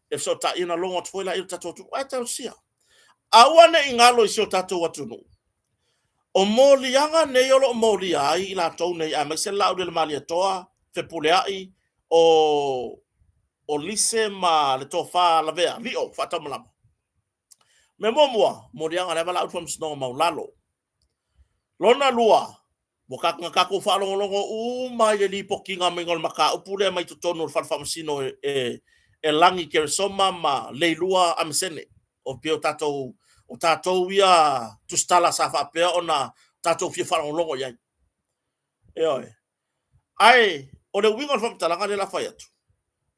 Speaker 1: e fesootai ona logo atu foi la i le tatou atunuu. Ae talosia. Aua ne i galo i si o tatou atunuu. O moliaga nei o lo o molia ai i latou nei, aemaise le Laaulialemalietoa, Fepuleai, o o Lise ma le Tofa Lavea, Lio Faataumalama. Mea muamua, moliaga lea valaau faamasinoga maulalo. Lona lua, ua na tatou faalogologo uma i le lipotiga maiga o le mataupu lea mai totonu o le fale faamasino e Lagi Keresoma ma Leilua Amesene. O pei o tatou, o tatou ia tusitala sa faapea ona tatou fia faalogologo i ai. Ioe. Ae o le uiga o le faamatalaga lea la fai atu,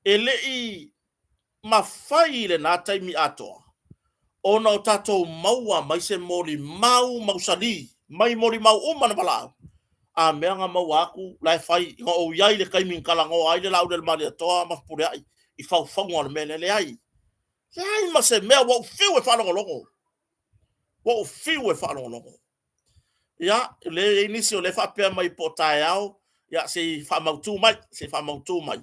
Speaker 1: e le i mafai i lena taimi atoa ona o tatou maua mai se molimau mausali mai molimau uma na valaau, a mea na maua atu la e fai na ou i ai i le taimi na talanoa ai le Laauli a le Malietoa ma Fepuleai i faufauga o le mea lea. Leai, leai ma se mea, ua ou fiu e faalogologo, ua ou fiu e faalogologo. Ia, lea e i ai nisi o lea e faapea mai po o taeao, ia se i faamautu mai, se i faamautu mai.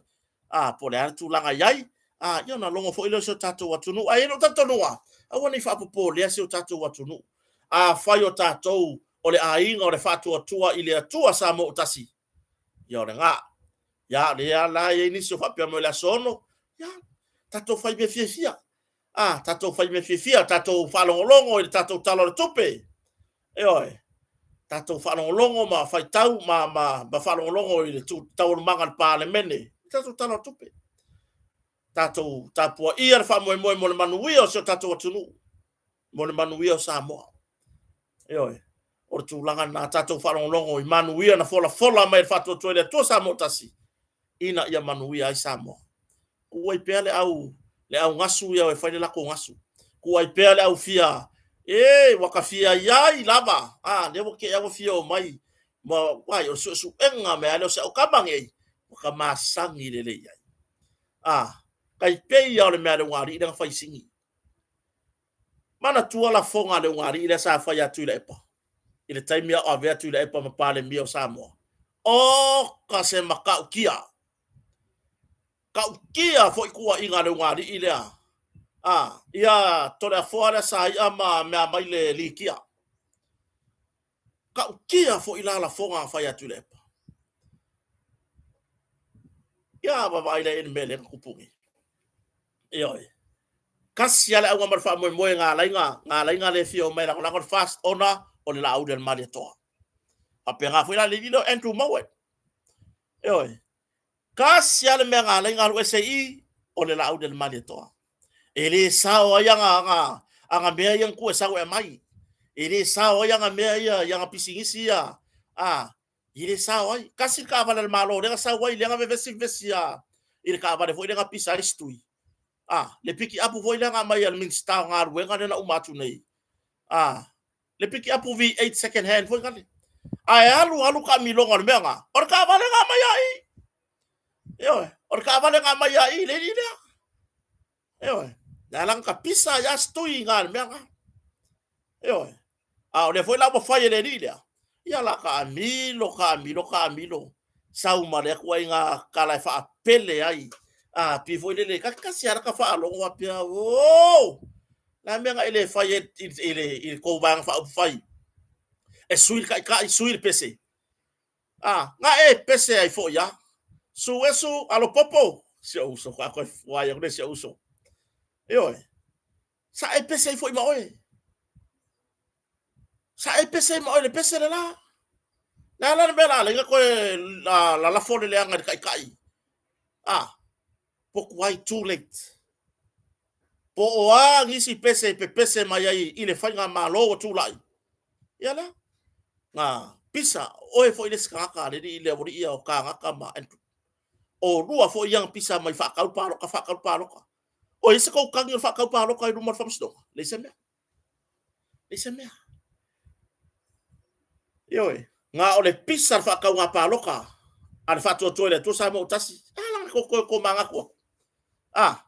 Speaker 1: A, po o le a le tulaga i ai, a, ia ona logo foi lea o si o tatou atunuu. Ae i ai lou talitonuga, aua ne i faapopoleina si o tatou atunuu. Afai o tatou o le aiga o le Faatuatua i le Atua Samoa ua tasi, ia o lena. Ia, o lea la e i ai nisi o faapea mai o le aso 6, ia, tatou fai mea fiafia. A, tatou fai mea fiafia, tatou faalogologo i le tatou Tala o le Tupe. Ioe, tatou faalogologo ma faitau ma faalogologo i le taualumaga a le Palemene, le tatou Tala o le Tupe. Tatou tapuaia le faamoemoe mo le manuia o si o tatou atunuu, mo le manuia o Samoa. Ioe, o le tulaga lena, tatou faalogologo i manuia na folafola mai e le Faatuatua i le Atua Samoa tasi, ina ia manuia ai Samoa. Tuu ai pea le au, le au gasu ia e fai le latou gasu. Tuu ai pea le au fia, e, ua ta fia iai lava, a, lea ua te ua fia omai, ma, uai, o le suesuega mea lea o se au tama nei, ua ta masani lelei ai. A, tai pei lava o le mea a le ulugalii lea na fai i Sini. Manatua lafoga a le ulugalii lea sa fai ia Tuilaepa i le taimi a o avea Tuilaepa ma Palemia o Samoa? Oka se matautia! Tautia foi tuuaiga a le ulugalii lea. A, ia Toleafoa lea sa ia ma mea mai le Likia. Tautia foi la lafoga na fai ia Tuilaepa. Ia vaavaai la i ai i le mea lea na tupu nei. Ioe. Tasi lava le auga ma le faamoemoe na ala ai na ala ai na le fia omai e lagolago le FAST ona o le Laauli a le Malietoa. Faapena foi la le alii lea o Andrew Mowat. Ioe. Tasi lava le mea na ala ai ona alu ese i i, o le Laauli a le Malietoa. E le sao ai ana mea ia na tuu e sau e aumai. E le sao ai ana mea ia i ana pisinisi ia. A, e le sao ai. Tasi le taavale a le Malo lea na sau ai, lea na vevesi vevesi a i le taavale foi lea na pisa ai Setui. A, le pikiapu foi lea na aumai a le Minisita o Galuega lea na uma atu nei. A, le pikiapu V8 second hand foi lale. Ae alu alu taamiloga o le mea lena, o le taavale na aumai a i. Ioe, o le taavale na aumai a i le alii lea. Ioe, le ala na tapisa ai lava Setui i le mea lena. Ioe, a o lea foi la ua fai e le alii lea, ia la taamilo, taamilo, taamilo, sau ma lea ituaiga tala e faapele ai. A pei foi lele, tasi lava lata faalogo faapea, o, le a le mea na e le fai ai i le tou Vaega Faaupufai e sui le taitai, sui le pese? A, na e pese ai foi lava. Suesu Alopopo, si ou uso, faatoa fuai atu le si ou uso. Ioe, sa e pese ai foi ma oe. Sa e pese ai ma oe i le pese le la. Le a la le mea la ala ai ona toe lalafo le leaga i le taitai? A, potu ai too late. Po o a nisi pese e pepese mai ai i le faigamalo ua tulai, ia lea, na pisa oe foi le isi tagata a le alii le aualii ia o Tagata ma Andrew. O lua foi ia na pisa mai faatau palota, faatau palota. O i ai se tou tagi o le faatau palota i luma o le faamasinoga? Leai se mea. Leai se mea. Ioe, na o le pisa le faatauga palota a le Faatuatua i le Atua Samoa ua tasi. A la na toe tomanatu atu. A,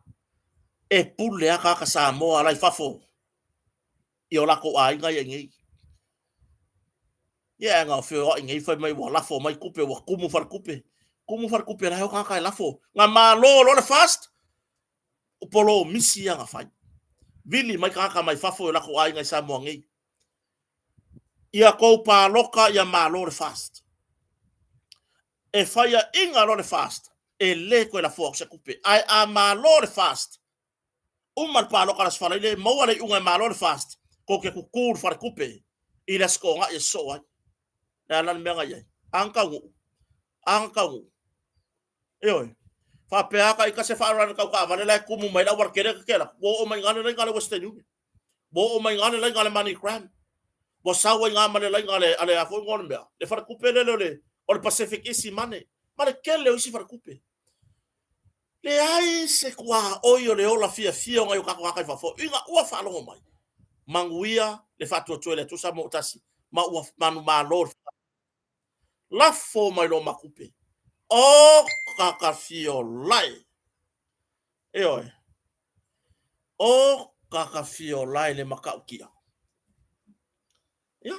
Speaker 1: e pule lava tagata Samoa la i fafo i o latou aiga ia i inei. Ia, na feoai nei fai mai ua lafo mai tupe, ua tumu faletupe. Tumu faletupe la e o tagata e lafo. Na malo loa le FAST, o polomisi ia na fai. Vili mai tagata mai fafo i o latou aiga i Samoa nei. Ia tou palota ia malo le FAST. E faiaina loa le FAST, e le toe lafoa atu se tupe. Ae a malo le FAST, uma le palota i le Aso Faraile, maua le iuga e malo le FAST, tou te tutu i le faletupe i le Aso Toonai e sosoo ai. Le a la le mea na i ai? A na taunuu? A na taunuu? Ioe. Faapea lava ita se faaaloalo i le tau taavale la e tumu mai ai le aualatele ta te alu atu, ua oo mai i ina le laina a le Western Union. Ua oo mai i ina le laina a le Money Gram. Ua sau ai ngā ma le laiga a le, a le a foi ngoa le mea, le falekupe lele o le, o le Pacific isi mane, ma le tele o isi falekupe. Leai se tuaoi o le ola fiafia o nai o tatou tagata i fafo, ina ua faalogo mai, manuia le faatuatua i le Atua Samoa ua tasi, ma ua manumalo le lafo mai loa ma tupe. O kakafiolae! Ioe. O kakafiolae le matautia. Ia,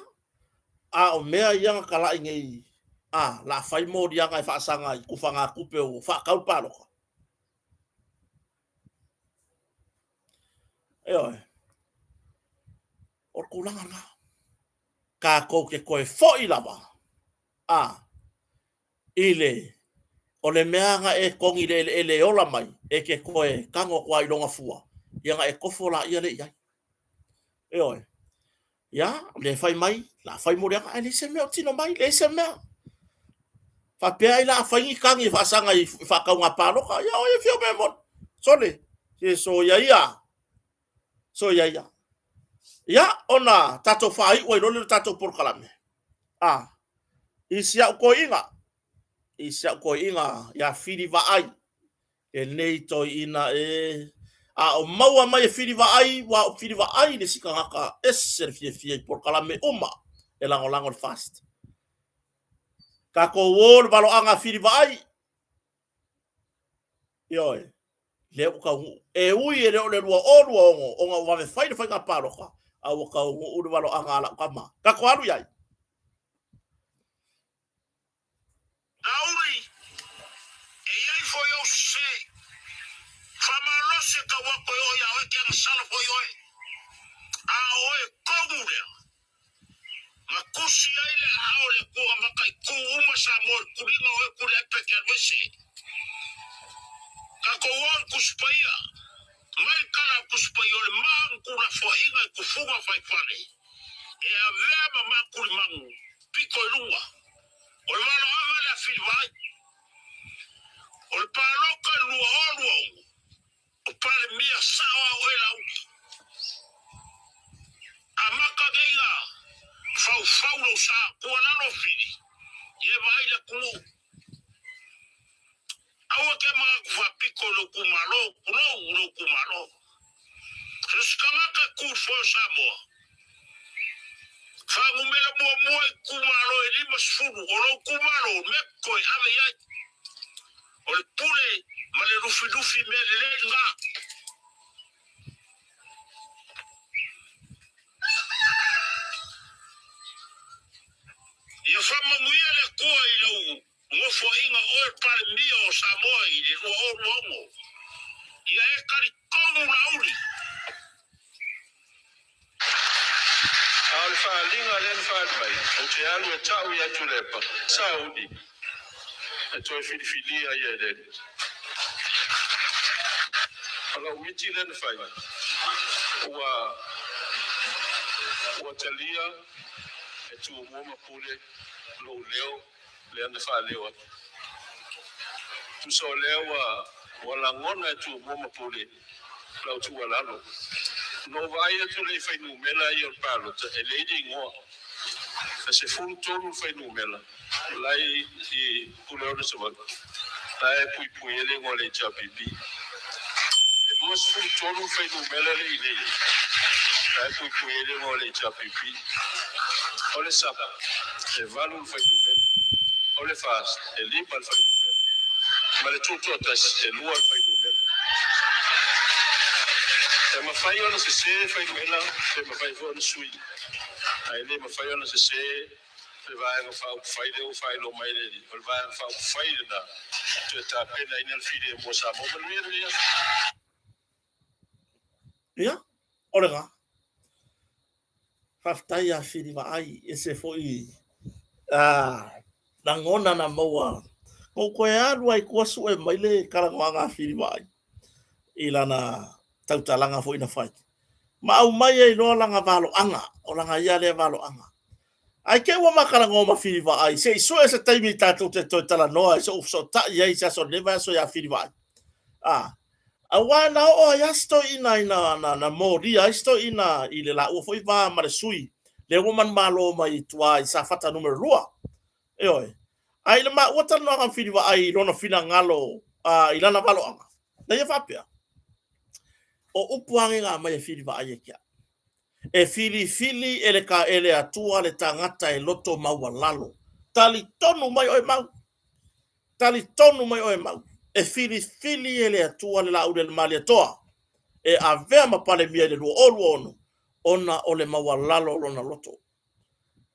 Speaker 1: a o mea ia na talai nei, a, la fai moliaga e faasaga i tufagatupe ua faatau le palota. Ioe. O le tulaga lena. Tatou te toe foi lava, a, i le, o le mea na e togi i le eleele e ola mai, e te toe tago atu lava i lona fua, ia ona e tofo laia lea i ai. Ioe. Ia, le fai mai, la fai moliaga, ae leai se mea o tino mai, leai se mea. Faapea ai la a fai ni tagi e faasaga i faatauga palota, ia oi e fia mea moni. Sole, se soia ia. Soia ia. Ia, ona tatou faaiu ai loa lea o le tatou polokalame. A, i si au toeaina, i si au toeaina ia Fili Vaai, lenei toeaina e a o maua mai e Fili Vaai, ua o Fili Vaai le isi tagata ese le fiafia i polokalame uma e lagolago le FAST. Tatou o le valoaga a Fili Vaai, Ioe, lea ua taunuu. E ui e le o le 2026 ona ua vave fai le faiga palota, a ua taunuu le valoaga a lau tama. Tatou alu i ai.
Speaker 2: Laauli, e i ai foi ou sese. Faamalosi e tau atu e oo iā oe ke agasala foi oe. A o oe tonu lea. Na tusi ai le aao o le Atua na mataitu uma Samoa i le tuliga o oe Tuilaepa e te alu ese. Tatou o i le Tusi Paia. Mai le tala a le Tusi Paia o le maa na tuulafoaiina i tufuga faifale e avea ma maakulimanu pito i luga. O le valoaga lea a Filivaai. O le palota i le 2026, o Palemia sao a oe Laauli. Amata nei na faufau lou sa tualalo Fili ia e vaai le atunuu. Aua te manatu faapito i lou itumalo, tulou lou itumalo. So se tagata e tu i le foe o Samoa, faanumera muamua i itumalo e 50 o lou itumalo, mea toe ave i ai. O le pule ma le lufilufi mea lelei lena. Ia faamanuia le Atua i lau nofoaiga oe Palemia o Samoa i le 2026. Ia e talitonu Laauli.
Speaker 3: A o le faaaliga lea na faaali mai, ou te alu e tau ia Tuilaepa, Sauli, e toe filifilia ia e le Alii. O lau miti lea na fai, ua, ua talia e Tumua ma Pule lou leo lea na faaleo atu. Tusa o lea ua, ua lagona e Tumua ma Pule lau tuualalo. Na ou vaai atu lea i fuainumera ia o le palota, e leai le igoa. E 13 le fuainumera la e i Puleono Savaii, la e puipui ai le igoa o le HRPP. E 23 le fuainumera lea i inei, la e puipui ai le igoa o le HRPP. O le SAP, e 8 le fuainumera. O le FAST, e 5 le fuainumera. Ma le Tutoatasi, e 2 le fuainumera. E mafai ona sese fuainumera pe mafai foi ona sui, ae le mafai ona sese le Vaega Faaupufai lea ua faailoa mai e le Alii. O le Vaega Faaupufai lena e toe tapenaina le filemu a Samoa. Manuia lenei aso.
Speaker 1: Ia, o lena. Faafetai ia Fili Vaai, ese foi lagona na maua. Na ou toe alu lava i tua sue mai le talanoaga a Fili Vaai i lana tautalaga foi na fai. Ma aumai ai loa lana valoaga, o lana ia lea valoaga. Ae te i ua ma talanoa ma Fili Vaai, se i sue se taimi tatou te toe talanoa ai, se i fesootai ai i se aso o lenei vaiaso ia Fili Vaai. Aua na oo ai lava si toeaina ina na molia ai si toeaina i le laua foi va ma le sui Lea ua manumalo mai i tua i Safata numera 2. Ioe. Ae i le maua talanoaga ma Filivaai i lona finagalo i lana valoaga, na ia faapea, O upu lava nei na aumai e Filivaai ia te au, E filifili e le e le Atua le tagata e loto maualalo. Talitonu mai oe Mau, talitonu mai oe Mau, e filifili e le Atua le Laaulialemalietoa e avea ma Palemia i le 2026 ona o le maualalo o lona loto.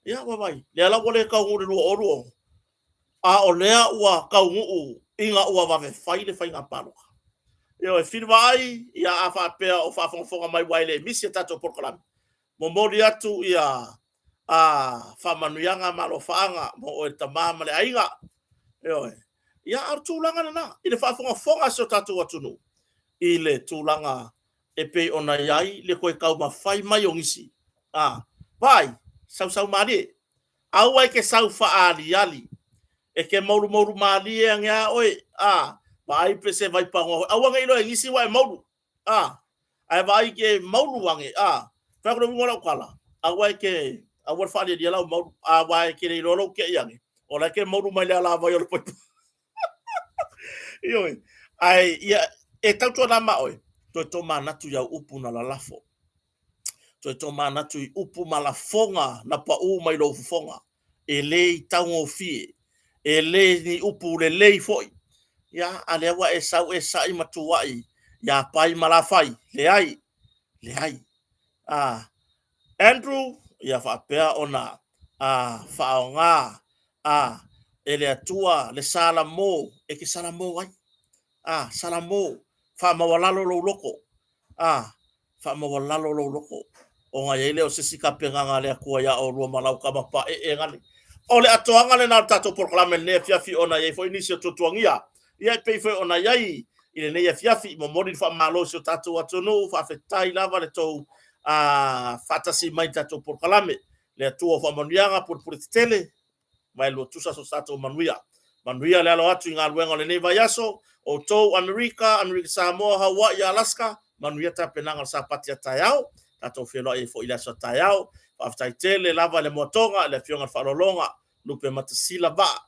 Speaker 1: Ia, vaavaai, lea la ua le taunuu i le 2026, a o lea ua taunuu ina ua vave fai le faiga palota. Ioe, Filivaai, ia a faapea o faafogafoga mai aua e le misi a tatou polokalame, momoli atu ia a faamanuiaga ma alofaaga mo oe le tama ma le aiga. Ioe. Ia, a o le tulaga lena i le faafogafoga a si o tatou atunuu i le tulaga e pei ona i ai le toe taumafai mai o nisi. A, vaai, sausau malie. Aua e te sau faaaliali, e te moulumoulu malie ane a oe, a, vaai pe se vaipanoa foi. Aua ne i iloa e nisi ua e moulu, a, ae vaai e moulu ane, a. Fai atu le uiga o lau tala, aua e te, aua le faalialia lau moulu, aua e te le iloa lou te i ane, o la e te moulu mai le alavai o le paipa. Ioe, ae ia, e tautuana ma oe, toe tomanatu i au upu na lalafo. Toe tomanatu i upu ma lafoga na pau mai lou fofoga. E le i taugofie, e le ni upu lelei foi. Ia, a lea ua e sau e sa'i ma tua'i iā Pai ma Lafai. Leai, leai. A, Andrew, ia faapea ona a faaaoga a e le Atua le Salamo e te salamo ai. A, salamo, faamaualalo lou loto. A, faamaualalo lou loto, ona i ai lea o se isi tapenaga a le Atua iā oulua ma lau tama paee gale. O le atoaga lena o le tatou polokalame i lenei afiafi ona e i ai foi nisi o tuatuagia, ia e pei foi ona i ai i lenei afiafi. Momoli le faamalo i si o tatou atunuu, faafetai lava le tou faatasi mai i le tatou polokalame. Le Atua o faamanuiaga, pulepule tetele, vaelua tusa so tatou manuia. Manuia le alo atu i galuega o lenei vaiaso, outou Amerika, Amerika Samoa, Hawaii, Alaska, manuia tapenaga o le Sapati a taeao. Tatou feiloai ai foi i le aso a taeao. Faafetai tele lava i le moatoga, le Afioga i le Faaaloaloga, Lupematasila Vaa.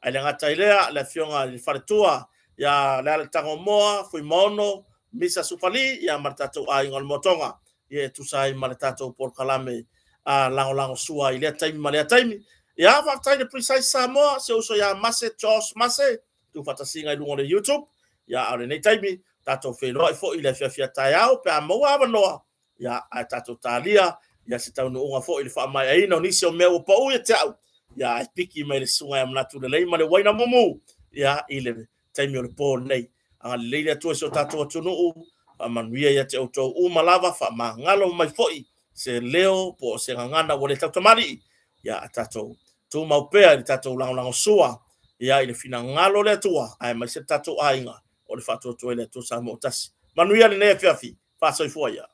Speaker 1: Ae le gata i lea, le Afioga i le Faletua ia Lealaitangomoa, Fuimaono, Misa Supali, ia ma le tatou aiga o le Moatoga, ia e tusa ai ma le tatou polokalame a lagolagosua i lea taimi ma lea taimi. Ia, faafetai i le Precise Samoa, si ou uso ia Mase, Josh Mase, tuufaatasiga i luga o le YouTube. Ia, a o lenei taimi, tatou feiloai foi i le afiafi a taeao pe a maua avanoa, ia, ae tatou talia ia se taunuuga foi i le faamaeaina o nisi o mea ua pau ia te au, ia, ae piki mai le susuga ia Manatu Lelei ma le uaina mumu, ia, i le taimi o le po lenei. Agalelei le Atua i si o tatou atunuu, faamanuia ia te outou uma lava, faamagalo mai foi se leo po o se gagana ua le tautamalii, ia a tatou tumau pea i le tatou lagolagosua ia i le finagalo o le Atua, aemaise le tatou aiga o le faatuatua i le Atua Samoa o tasi. Manuia lenei afiafi, faasoifua ia.